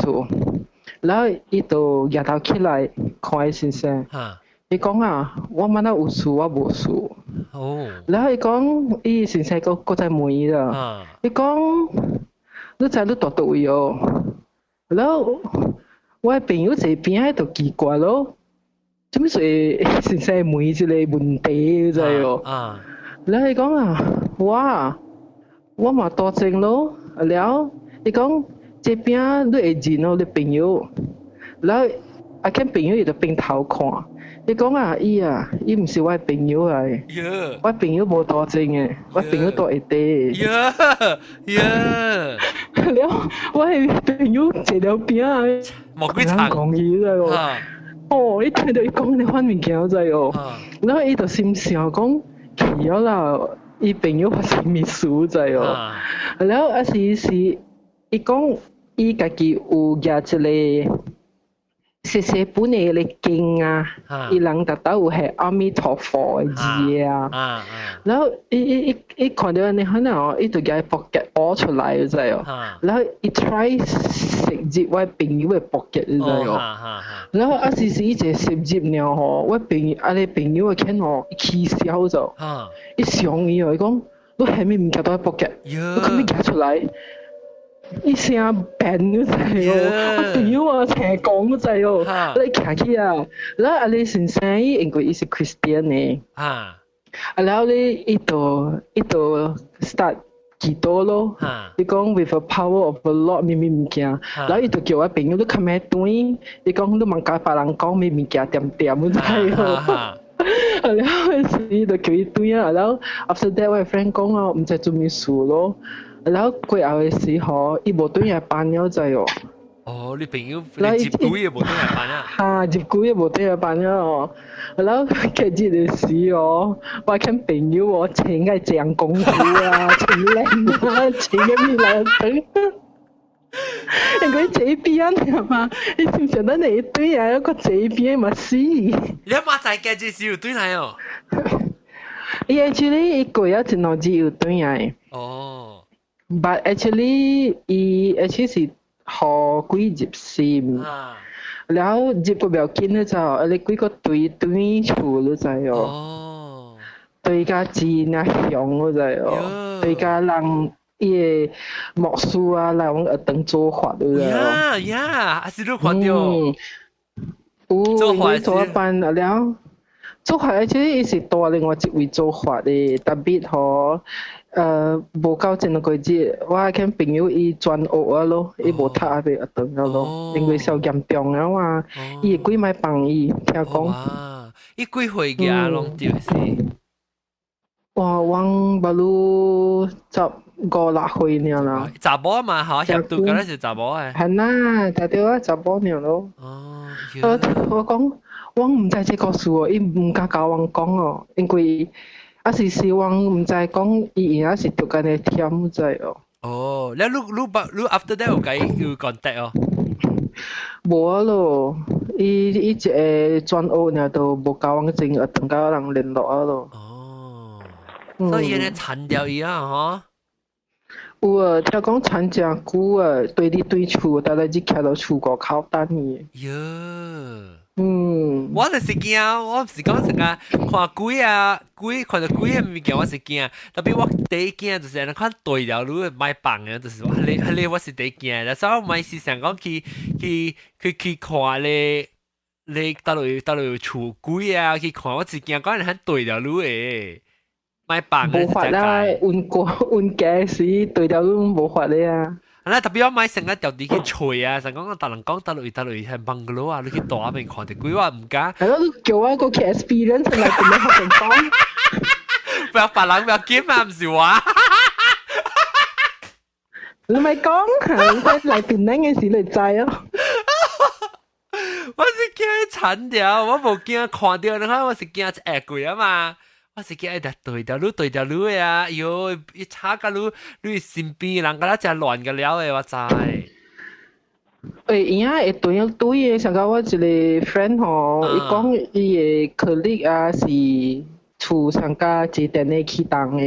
然後伊就舉頭起來看伊先生。伊講啊，我問他有事，我無事。然後伊講，伊先生閣閣再問伊啦。伊講，你知你住佗位哦？然後我的朋友坐邊仔就奇怪咯，做咩事先生問這個問題，你知哦？然後伊講啊，我嘛住前咯，了伊講這邊你會認哦，你朋友，然後啊，見朋友伊就變頭看。伊講啊，伊啊，伊毋是我的朋友來，我朋友無住前的，我朋友住下底。了，我的朋友坐了邊啊，無幾層講伊知無？哦，伊聽到伊講呢款物件知哦，然後伊就心想講，去了啦，伊朋友發生物事知哦。然後啊是是，伊講伊家己有舉一個細細本的迄個經啊，伊人逐兜有下阿彌陀佛的字啊，然後伊伊伊伊看著按呢款哦，伊就舉 pocket 挖出來，你知哦，然後伊 try 塞入我朋友的 pocket，你知哦，然後啊是是伊一個塞入了吼，我朋友啊個朋友的見吼，伊起痟咗，伊想伊哦，伊講你啥物物件佇 pocket，你可欲舉出來？伊聲變你知哦，我朋友啊，聽講你知哦，你徛起啊，然後啊你先生伊因為伊是 Christian 的，啊然後咧伊就 start 祈禱咯，伊講 with the power of the Lord 咩咩物件，然後伊就叫我朋友你較咩轉，伊講你莫共別人講咩物件恬恬你知哦。然後時伊就叫伊轉啊，然後 after that 我 friend 講哦，毋知做咩事咯。然後過後的時候，伊無轉來班了知哦。哦，你朋友你接鬼也無轉來班啊？哈，入鬼也無轉來班了哦。然後隔日的時哦，我看朋友哦，穿個長功夫啊，穿靚啊，穿個咩來等。因為這邊嘛，你是唔是咱一對啊？一個這邊嘛死。你阿媽在隔日時有轉來哦？伊 actually 伊過咗一兩日有轉來。But actually，伊 actually 是予鬼入心，然後入個不要緊咧就，啊你鬼個對對厝你知哦，對甲真啊凶你知哦，對甲人伊個牧師啊來往學堂做法你知哦。 Yeah yeah，啊是你看著？有，做做班了，做法 actually 伊是帶另外一位做法的，特別吼。無夠一兩個月，我見朋友伊轉學啊咯，伊無讀啊袂學堂啊咯，因為受嚴重啊嘛，伊會幾擺放伊，聽講。伊幾歲嘅攏對是？哇，阮捌有十五六歲爾啦。查某嘛，吼，協度敢若是查某的。係啦，就對啊，查某爾咯。我講，我毋知這個事哦，伊毋敢共阮講哦，因為。啊是是，我毋知講伊伊是著間的忝知哦。哦，你你你你 after that 有共伊有 contact 哦？無啊咯，伊伊一個轉學爾都無共阮前學堂佮人聯絡啊咯。哦，所以呢殘掉伊啊，吼。有啊，聽講殘誠久啊，對你對厝，但來只徛到厝外口等伊。喲。我就是驚，我毋是講成個看鬼啊，鬼看著鬼的物件我是驚，特別我第一驚就是按呢款對了路莫放的，就是彼個彼個我是第一驚，但是我毋是想講去去去去看咧，咧佗落佗落厝鬼啊，去看我是驚講按呢對了路的莫放的。無法啦，溫過溫家時對了路無法的啊。啊，特別我莫成個調佇去揣啊，成講逐人講佗落佗落係 bungalow 啊，你去蹛邊看著鬼，我毋敢。係咯，你叫我過去 experience 來點樣學講？不要別人不要緊啊，毋是我。你咪講，你來檳城的時你知哦。我是驚殘掉，我無驚看著，你看我是驚一下鬼啊嘛。我是驚一對條路對條路的啊，喲，一插甲你你身邊人敢若誠亂個了的，我知。欸，伊仔會對對的，像講我一個 friend 吼，伊講伊的 colleague 啊是厝上甲坐電梯起動的。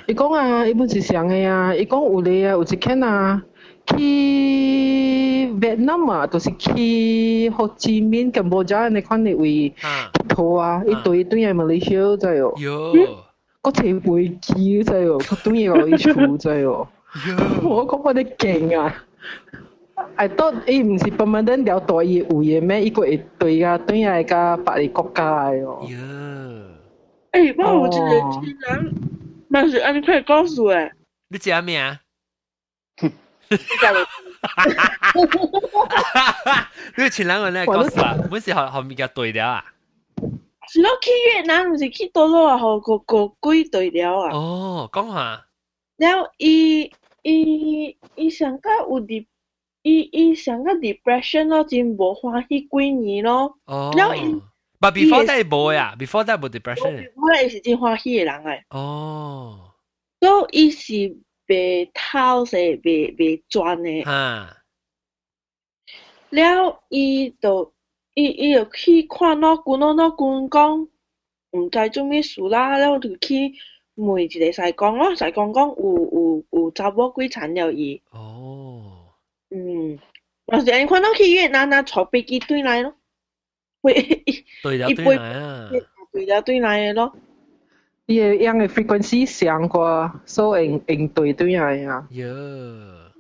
伊講啊，伊本是啥的啊？伊講有咧啊，有一間啊，去越南啊，就是去胡志明、柬埔寨那款的位佚啊，伊對對來馬來西亞知哦。喲，閣坐飛機知哦，閣轉來伊厝知哦。我講我咧勁啊！I thought 伊毋是 permanent 了蹛伊位的咩？伊閣會對啊，轉來甲別个國家的哦。欸，我有一個親人，嘛是按呢款故事誒。你食咩啊？你食無？你親人有咧故事啊？本是予予物件對了啊？是咯，去越南毋是去佗落啊？予個個鬼對了啊？哦，講下。了伊伊伊上較有 de 伊伊上較 depression 咯，真無歡喜幾年咯。哦。了伊。 But before that 無呀，before that 無 depression。我伊是真歡喜的人來。哦。所以伊是袂偷勢，袂袂轉的。了，伊就伊伊就去看腦君咯，腦君講毋知做物事啦，了就去問一個師公咯，師公講有有有查某鬼纏了伊。哦。嗯，嘛是按呢款，去越南啊，坐飛機轉來咯。飛對了對來啊。對了對來的咯。伊的用的 frequency 相過，所以會用對對來啊。喲。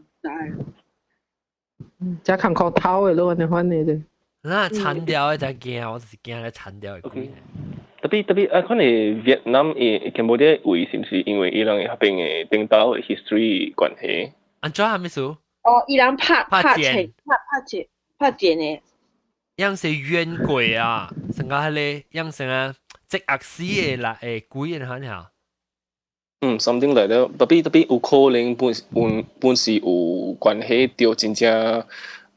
這艱苦偷的咯，按呢款的啫。那殘掉的才驚，我就是驚咧殘掉的鬼。 Tapi tapi 啊，可能越南伊柬埔寨位是毋是因為伊人彼邊的頂頭的 history 關係？按怎啥物事？哦，伊人拍拍拍箭，拍拍箭，拍箭的。樣是冤鬼啊！成個彼個樣成啊，積壓死的啦，誒鬼的款嚇。嗯，something like that。Tapi tapi 有可能本本本是有關係著真正，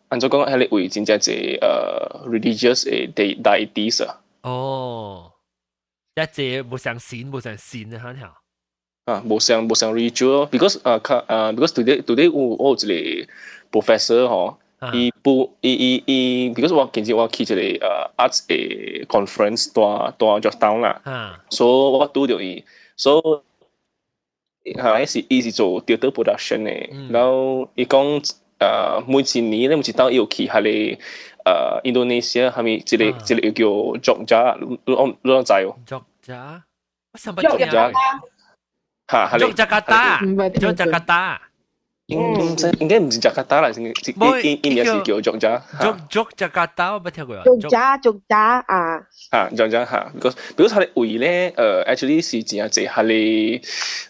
按怎講，彼個位真正濟religious 的 deities 啊。哦，一隻無相信，無相信的款嚇。啊，無相無相 ritual，because 啊卡啊，because today 有我有一個 professor 吼，伊不伊伊伊，because 我近日我去一個arts 的 conference 蹛蹛 Georgetown 啦，所以我拄著伊，所以嚇，是伊是做 theatre production 的，然後伊講每一年咧，每一冬伊有去彼個印度尼西亞，蝦米一個一個叫 Jogja，你你你攏知哦？Jogja，我想不聽。嚇， Yogyakarta，Yogyakarta。應應應該毋是 Jakarta 啦，是伊伊名是叫 Jogja。 Yogyakarta 我捌聽過。 Jogja Jogja 啊。嚇，Jogja 嚇，because 彼個位咧，actually 是真濟彼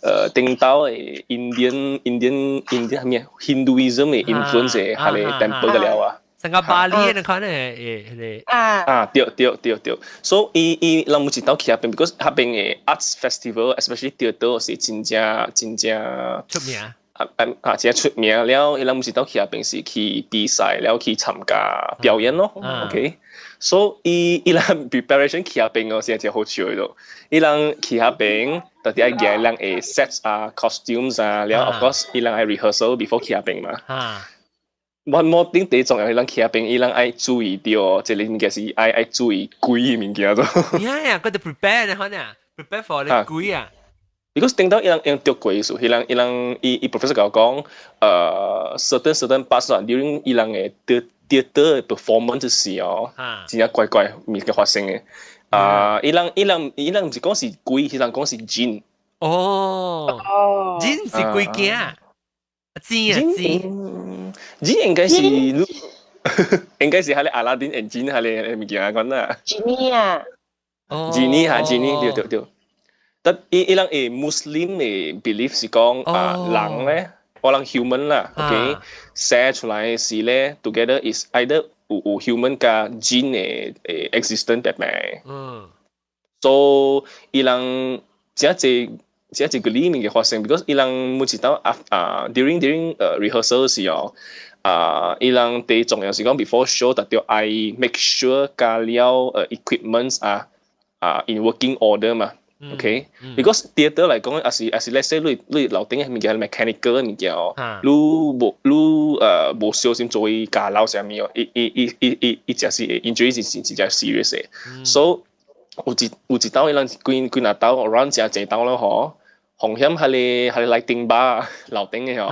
個頂頭的 Indian Indian Indian 蝦米 Hinduism 的 influence 的彼個 temple 個了啊。成個巴厘那款的誒，彼個。啊。啊，對對對對，所以伊伊人每一冬去彼邊，because 彼邊的 arts festival，especially theatre 是真正真正出名。啊啊啊！真出名了，伊人每一冬去彼邊是去比賽，了去參加表演咯。OK，所以伊伊人 preparation 去彼邊哦，是真好笑的咯。伊人去彼邊，特別愛夾人的 sets 啊、costumes 啊，了 of course 伊人愛 rehearsal before 去彼邊嘛。One more thing 第重要，伊人去彼邊，伊人愛注意著，這個物件是愛愛注意鬼的物件咯。呀呀，佢哋 prepare 呢，可能 prepare for 你鬼啊。 Because 頂到伊人用著過數，伊人伊人伊伊 professor 共我講，certain certain parts 啊，during 伊人的 theatre performance 時哦，真正怪怪物件發生的。啊，伊人伊人伊人毋是講是鬼，伊人講是 jin。哦，jin 是鬼囝，知啊知。 jin 應該是應該是彼個阿拉丁 and 金彼個物件款啦。 Genie 啊。 Genie 哈 genie 對對對。但伊伊人的 Muslim 的 belief 是講啊人咧，我人 human 啦，OK，生出來時咧，together is either 有有 human 佮 jin 的的 existence 白白。所以伊人真濟真濟個裡面嘅發生，because 伊人每一冬啊啊 during during rehearsal 時候，啊伊人第重要是講 before show 特著愛 make sure 加了equipments 啊啊 in working order 嘛。OK，because theatre 來講，抑是抑是 let's say 你你樓頂的物件 mechanical 的物件哦，你無你無小心做伊加老啥物哦，伊伊伊伊伊伊誠是 injury 是真正 serious 的，所以有一有一冬伊人幾幾若冬 run 誠濟冬了吼，風險彼個彼個 lighting bar 樓頂的吼，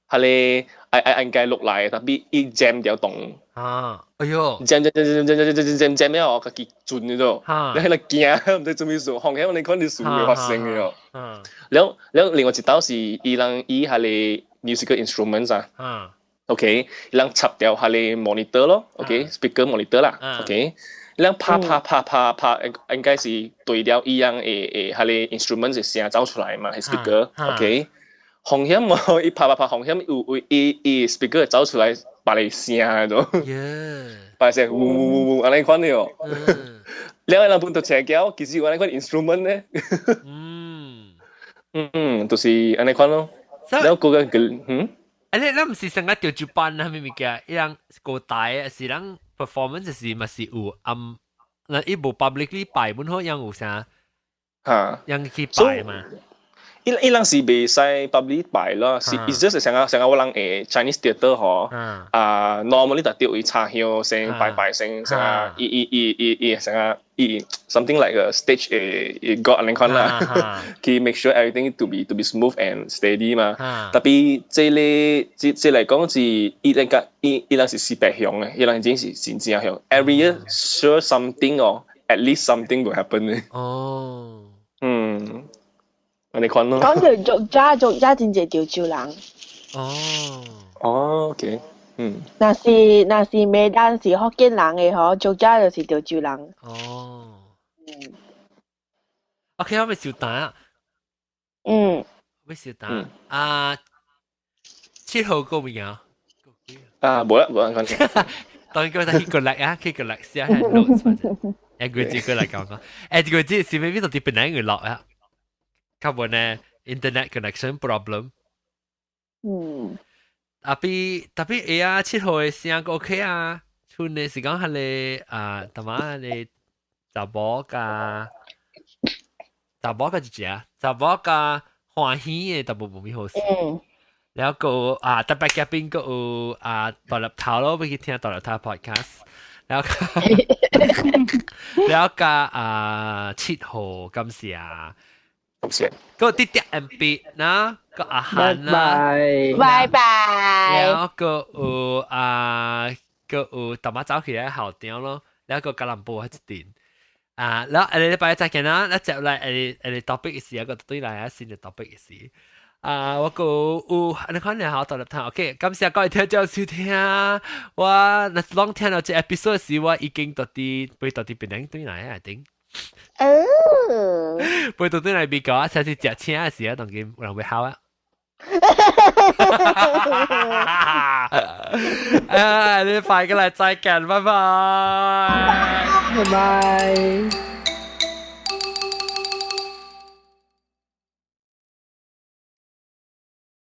彼個愛愛應該落來，tapi 伊 jam 掉動。啊，哎喲，jam jam jam jam jam jam jam jam 了，家己轉咗，你喺度驚，毋知做咩事，風險你看你事會發生嘅哦。了了，另外一道是伊人伊係個 musical instruments 啊。OK，伊人插掉係個 monitor 咯，OK，speaker monitor 啦，OK，伊人拍拍拍拍拍，應該是對了伊樣會會係個 instrument 嘅聲走出來嘛，係 speaker，OK。風險哦，伊拍拍拍風險有有伊伊 speaker 走出來別个聲都，別个聲嗚嗚嗚按呢款的哦。兩個人本都邪叫，其實有按呢款 instrument 咧。嗯嗯，就是按呢款咯。了個個嗯。啊，你咱毋是成個潮州班啊，咩物件？伊人個大是人 performance 是嘛是有暗，那伊無 publicly 擺，本好樣有啥？嚇，樣去擺嘛？伊伊人是袂使 public 擺咯，是意思就是成個成個我人誒 Chinese theatre 嗬，啊 normally 就掉伊插香先拜拜先，成個伊伊伊伊伊成個伊 something like a stage 誒誒 god 按呢款啦，去 make sure everything to be smooth and steady 嘛。Tapi 這個這這來講是伊那個伊伊人是四百向嘅，伊人真是真正向。Every year sure something 哦，at least something will happen 嘅。哦，嗯。按呢款咯。講到俗家，俗家真濟潮州人。哦。哦，OK，嗯。若是若是馬丹是福建人的吼，俗家就是潮州人。哦。嗯。OK，我欲收檔啊。嗯。欲收檔啊！7號個物件。啊，無啦，無人講。當然佢去過嚟啊，去過嚟寫下 notes 或者，一個字過嚟講講，誒，這個字是咪邊度啲本來會落啊？較無呢，internet connection problem。Tapi tapi 會啊，7號的聲 OK 啊，剩的是講彼个啊，淡仔彼个查某佮查某佮一隻，查某佮歡喜的，淡薄無咪好勢。了閣啊，特別嘉賓閣有啊，大粒頭咯，欲去聽大粒頭 podcast。了了佮啊，7號感謝。感謝。閣啲啲 MB 啦，閣阿漢啦，拜拜。了閣有啊，閣有淡仔走起來校長咯，了閣吉隆坡彼一陣。啊，了下禮拜再見啦，咱接來下下 topic 是一個對來啊新的 topic 是。啊，我閣有，你看你好，大粒頭，OK，感謝各位聽眾收聽。我若是攏聽到這 episode 時，我已經到佇飛到佇檳城轉來啊，頂。哦。飛到轉來美國啊，下次食請的時啊，當今有人會好啊。啊，你快過來再見，拜拜。拜拜。